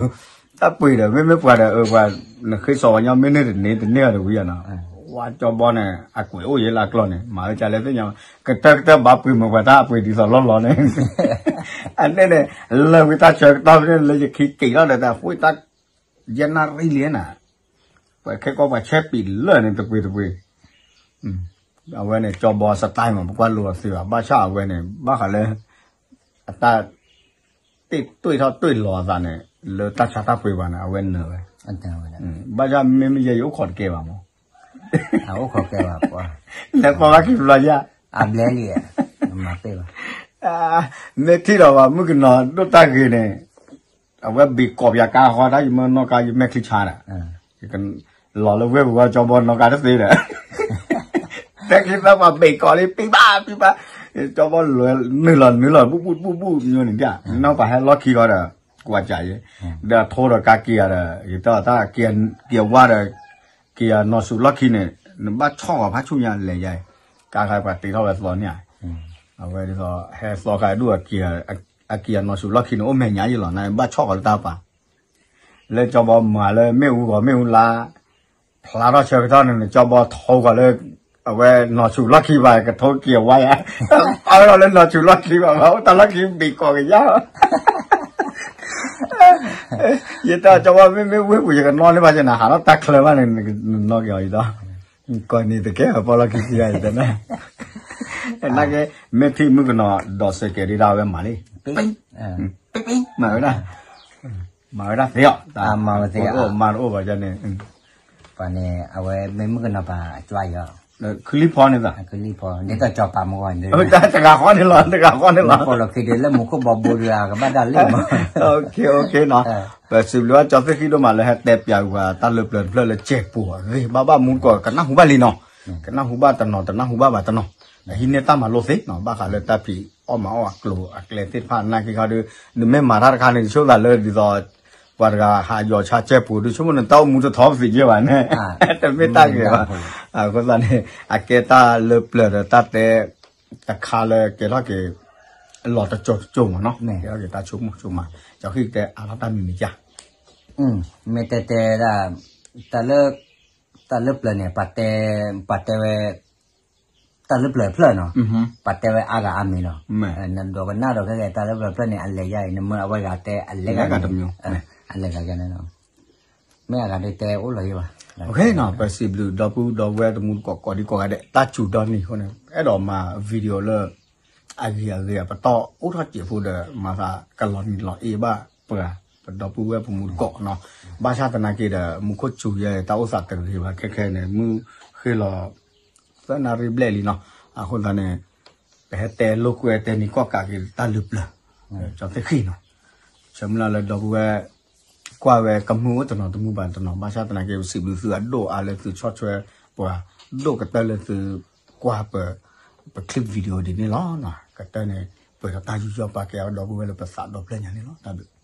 တၢ်ပှ့ၤဒီး မ့မ့ၢ်ပှၤဒီး ပှၤနဃ့စီၤဝဲညီ မ့ၢ်န့ၢ်တန့ၢ်တန့ၢ်အီၤတဝံၤယၤနီၤ, ဝဲကၠီဘီန့ၣ် အကွဲးအိၣ်ယဲလၢအကျီၢ်န့ၣ် မၤဝဲကလဲၣ်သ့ၣ်ညါ, ကတၢၢ်ကတၢၢ်ဘၣ်ပှ့ၤမုာ်ပှၤတၢ်အပှ့ၤဒ်သိးလီၢ်လီၢ်န့ၣ်, အန့ၣ်န့ၣ် လၢဝံတၢ်ဆၢကတီၢ်ဖဲန့ၣ် လၢယခံက့ၤထီၣ်ဒီးတၢ်ဃိတၢ် ယဲၢ်နၣ်ရံၣ်လံနၤ, ပှၤခဲကီၢ်ပှၤဆဲးပံာ်လၢာ်န့ၣ် တပှ့ၤတပှ့ၤ, အဝဲန့ၣ် ကၠီဘီ style မး ပကွၢ်လိာ်အီၤသ့ဘၣ်, ဘၣ်ဆၣ်အဝဲန့ၣ် ဘၣ်ဃးလၢ အတၢ် တ့ၢ်တွ့ၢ်ထီၣ်တွ့ၢ်လီၤအသးန့ၣ် လၢတၢ်ဆါတၢ်ပှ့ၤဘၣ်န့ၣ် အဝဲနၢၤဝဲ, ဘၣ်ဆၣ်မ့မ့ၢ်ယဲယအိၣ်ခိးတကဲဘၣ်မး, အိၣ်ခိးကဲဘၣ်ပှၤ, လဲၤပိာ်ဘၣ်ခံဘျီယါ, အဘျဲလံ, မၤပ့ၢ်ဘၣ်, မ့ၢ်ထံၣ်ဒီးပှၤမုၣ်ကနီၤဒိၣ်တၢ်ဂ့ၤန့ၣ် အဝဲဘ့ၣ်ကိးပယၤကါဃီ တၢ်ယမၢနီၢ်ကါ ယမဲာ်ချံဆါဒီး, လီၤလၢဝ့ၢ်ပူၤဝဲ ကၠီဘီနီၢ်ကါတသ့ဒီး, တၢ်ခံသၢပှၤဘ့ၣ်ကိးလံ ပံၤဘၣ်ပံၤဘၣ်, ကၠီဘီလဲၤ နုာ်လီၤနုာ်လီၤ ဘူၣ်ဘူၣ်ဘူၣ်ဘူၣ် မညီန့ၣ်ဒၣ်, နီၢ်ပှၤဟဲလီၢ်ခံဃီဒီး ကွၢ်ကးယဲ, ဒီးထိဒီးကါက့ၤယၤဒီး ယတဲအီၤတၢ်က့ၤဝါဒီး က့ၤအနီၢ်ဆူၣ်လီၢ်ခံန့ၣ် နဘၣ်ဆီၣ်ဃီၤဖးဆူညါလဲၤယါအံၤ, ကါခါပှၤတ့ထီၣ်ဝဲသီန့ၣ်ဧါ, အဝဲဒ်သိး ဟဲသီခါဒူၣ် အက့ၤအနီၢ်ဆူၣ်လီၢ်ခံန့ၣ် အိၣ်မဲာ်ညါယံလီၤ နဘၣ်ဆီၣ်ဃီၤလၢတၢ်ပာ် လၢကၠီဘီမၤလၢမ့ၣ်အူဂီၤမ့ၣ်အူလါ, ဖျါထီၣ်ဆၢကတီၢ်န့ၣ် ကၠီဘီထိဃီၤလၢ အဝဲနီၢ်ဆူၣ်လီၢ်ခံဘၣ် ကထိက့ၤဝါယါ, အဝဲလၢနီၢ်ဆူၣ်လီၢ်ခံဘၣ် အိၣ်တၢ်လီၢ်ခံဘ့ၣ်ကိးကယါ, ယတဲကၠီဘီ မ့မ့ၢ်ဝ့ၢ်ပူၤ ယကနီၣ်န့ၢ်ဘၣ်ကနၤ ဟးထီၣ်တၢ်ချၢဘၣ်န့ၣ် နကနီၣ်က့ၤအီၤယဒီး, ကီၢ်နံၤတကဲ ပီၢ်လီၢ်ခံခံဂၤယတဲ, နာ်က့ မ့ၢ်ထံၣ်မုၣ်ကနီၤ ဒီးစဲးကဲးဒ်တၢ်ဝဲမၤလံ, ပ့ၣ်ပ့ၣ် မၤဝဲဒၣ်, မၤဝဲဒၣ်သ့အီၤ, မၤတအိၣ်ဘၣ်န့ၣ်, ပှၤန့ၣ် အဝဲမ့ၢ်မုၣ်ကနီၤပၤအကွၢ်ယီၤ, ခုလံဖီန့ၣ်သး, ခုလံဖီ ဒ်သိးကၠီပၤမုၢ်ဂီၤ, တဂၤဃီန့ၣ်လီၤ တဂၤဃီန့ၣ်လီၤ, လၢမူခိၣ်ဘီဘိဒုး ကဘၣ်ဒၣ်လံမး, ပစံးဘျုးဘၣ်ကၠီသ့ၣ်ဃံၣ်ဒိၣ်မးလၢဟဲတဲပၠးပှၤတၢ်လၢပျၢၤတဖျၢၣ်လၢကဲးပူၤအဂ့ၢ် ဘၣ်ဘၣ်မူတကိး ကနၢ်ဟူဘၣ်လံနီၤ, ကနၢ်ဟူဘၣ်တနီၤ တနၢ်ဟူဘၣ်ဘၣ်တနီၤ, ဟံးန့ၢ်တၢ်မၤလိသ့နီၤ, ဘၣ်ဃးလၢတၢ်ဖံးအီၣ်မၤအီၣ်အကျိၤအကျဲသ့ၣ်တဖၣ် နာ်က့ခီဒီး နမ့ၢ်မၤတၢ်တခါန့ၣ် ဆိကမိၣ်သးလၢဒ်သိး ပှၤတဂၤဟးယီၤဆါကဲးပူၤ ဒုးဆိကမိၣ်န့ၣ် တၢ်အိၣ်မူတထီပသံးက့ဘၣ်န့ၣ်, တမ့ၢ်တၢ်ဂ့ၤဘၣ်, အဃိသတးန့ၣ် အကဲတၢ်လၢပျၢၤဒီးတၢ်တဲ တခါလၢကဲထီၣ်က့ၤ လီၤတစိၤတစိၤမးနီၤ, ကဲထီၣ်က့ၤတၢ်ဆိကမိၣ်ဆိကမး, ကၠီဃံၣ်တဲအါထီၣ်တၢ်မံၤမံၤယါ, မ့ၢ်တဲတဲဒၣ် တၢ်လၢပျၢၤန့ၣ် ပှၤတဲဝဲ တၢ်လၢပျၢၤဖျၢၣ်နီၤ, ပှၤတဲဝဲအါဂၤအါမံၤနီၤ, နဒိးကနၣ်ဒီးခဲကဲ တၢ်လၢပျၢၤဖျၢၣ်န့ၣ် အလဲၤယါအံၤ နမၢအဝဲဂၤတဲ အလဲၤဂၤတမံၤ, အလဲၤဂၤယါန့ၣ်နီၤ, မ့ၢ်အဂၤဒ်တဲအိၣ်လီၤယံဘၣ်, ပစံးဘျုးဒီပုၢ်ဒီဝဲၢ်တမူတကိးကိးဒံကိးဂၤဒဲး တၢ်စူၤဒီနံၤအဃိန့ၣ် အဲၣ်ဒိးမၤ video လၢ အဂ့ၤအဂ့ၤအပတီၢ်အိၣ်ထီၣ်စဲးဖိဒီး မၤသးကလီၤနံၤလီၤအ့ဘၣ်ပှၤ ပဒီပုၢ်ဝဲၢ်ပမူတကိးနီၤ, ဘၣ်ဆၣ်သနာ်က့ဒီး မူခိၣ်စူၤယဲ တၢ်အိၣ်သးတဂ့ၤဘၣ်ခဲခဲန့ၣ် မုၢ်ဃ့လီၤ သၢနၣ်ရံၣ်ဘျဲၣ်လံနီၤ, အဃိသတးန့ၣ် ပဟဲတဲလိာ်ကွဲတဲနံၤကီၢ်ကးက့ၤတၢ်လၢပျၢၤ, ကၠီသ့ၣ်ဃံၣ်နီၤ, ဆၢမုၢ်လၢ်လၢဒီပုၢ်ဝဲၢ် ကွၢ်ဝဲကမုာ်အိၣ်တနီၤတမုာ်ဘၣ်တနီၤ ဘၣ်ဆၣ်သနာ်က့ ပစံးဘျုးသုအဒိၣ်အါလၢသုဆီၣ်ထွဲပှၤ ဒိၣ်ကတၢၢ်လၢသုကွၢ်ပ ပ clip video ဒ်န့ၣ်လီၤ. ကတၢၢ်န့ၣ် ပှဲၤဒီးတၢ်ယူးယီၣ်ပာ်ကဲအဒီပုၢ်ဝဲၢ်လၢပသးဒီဖျၢၣ်ညါန့ၣ်လီၤ. တၢ်ဘျုး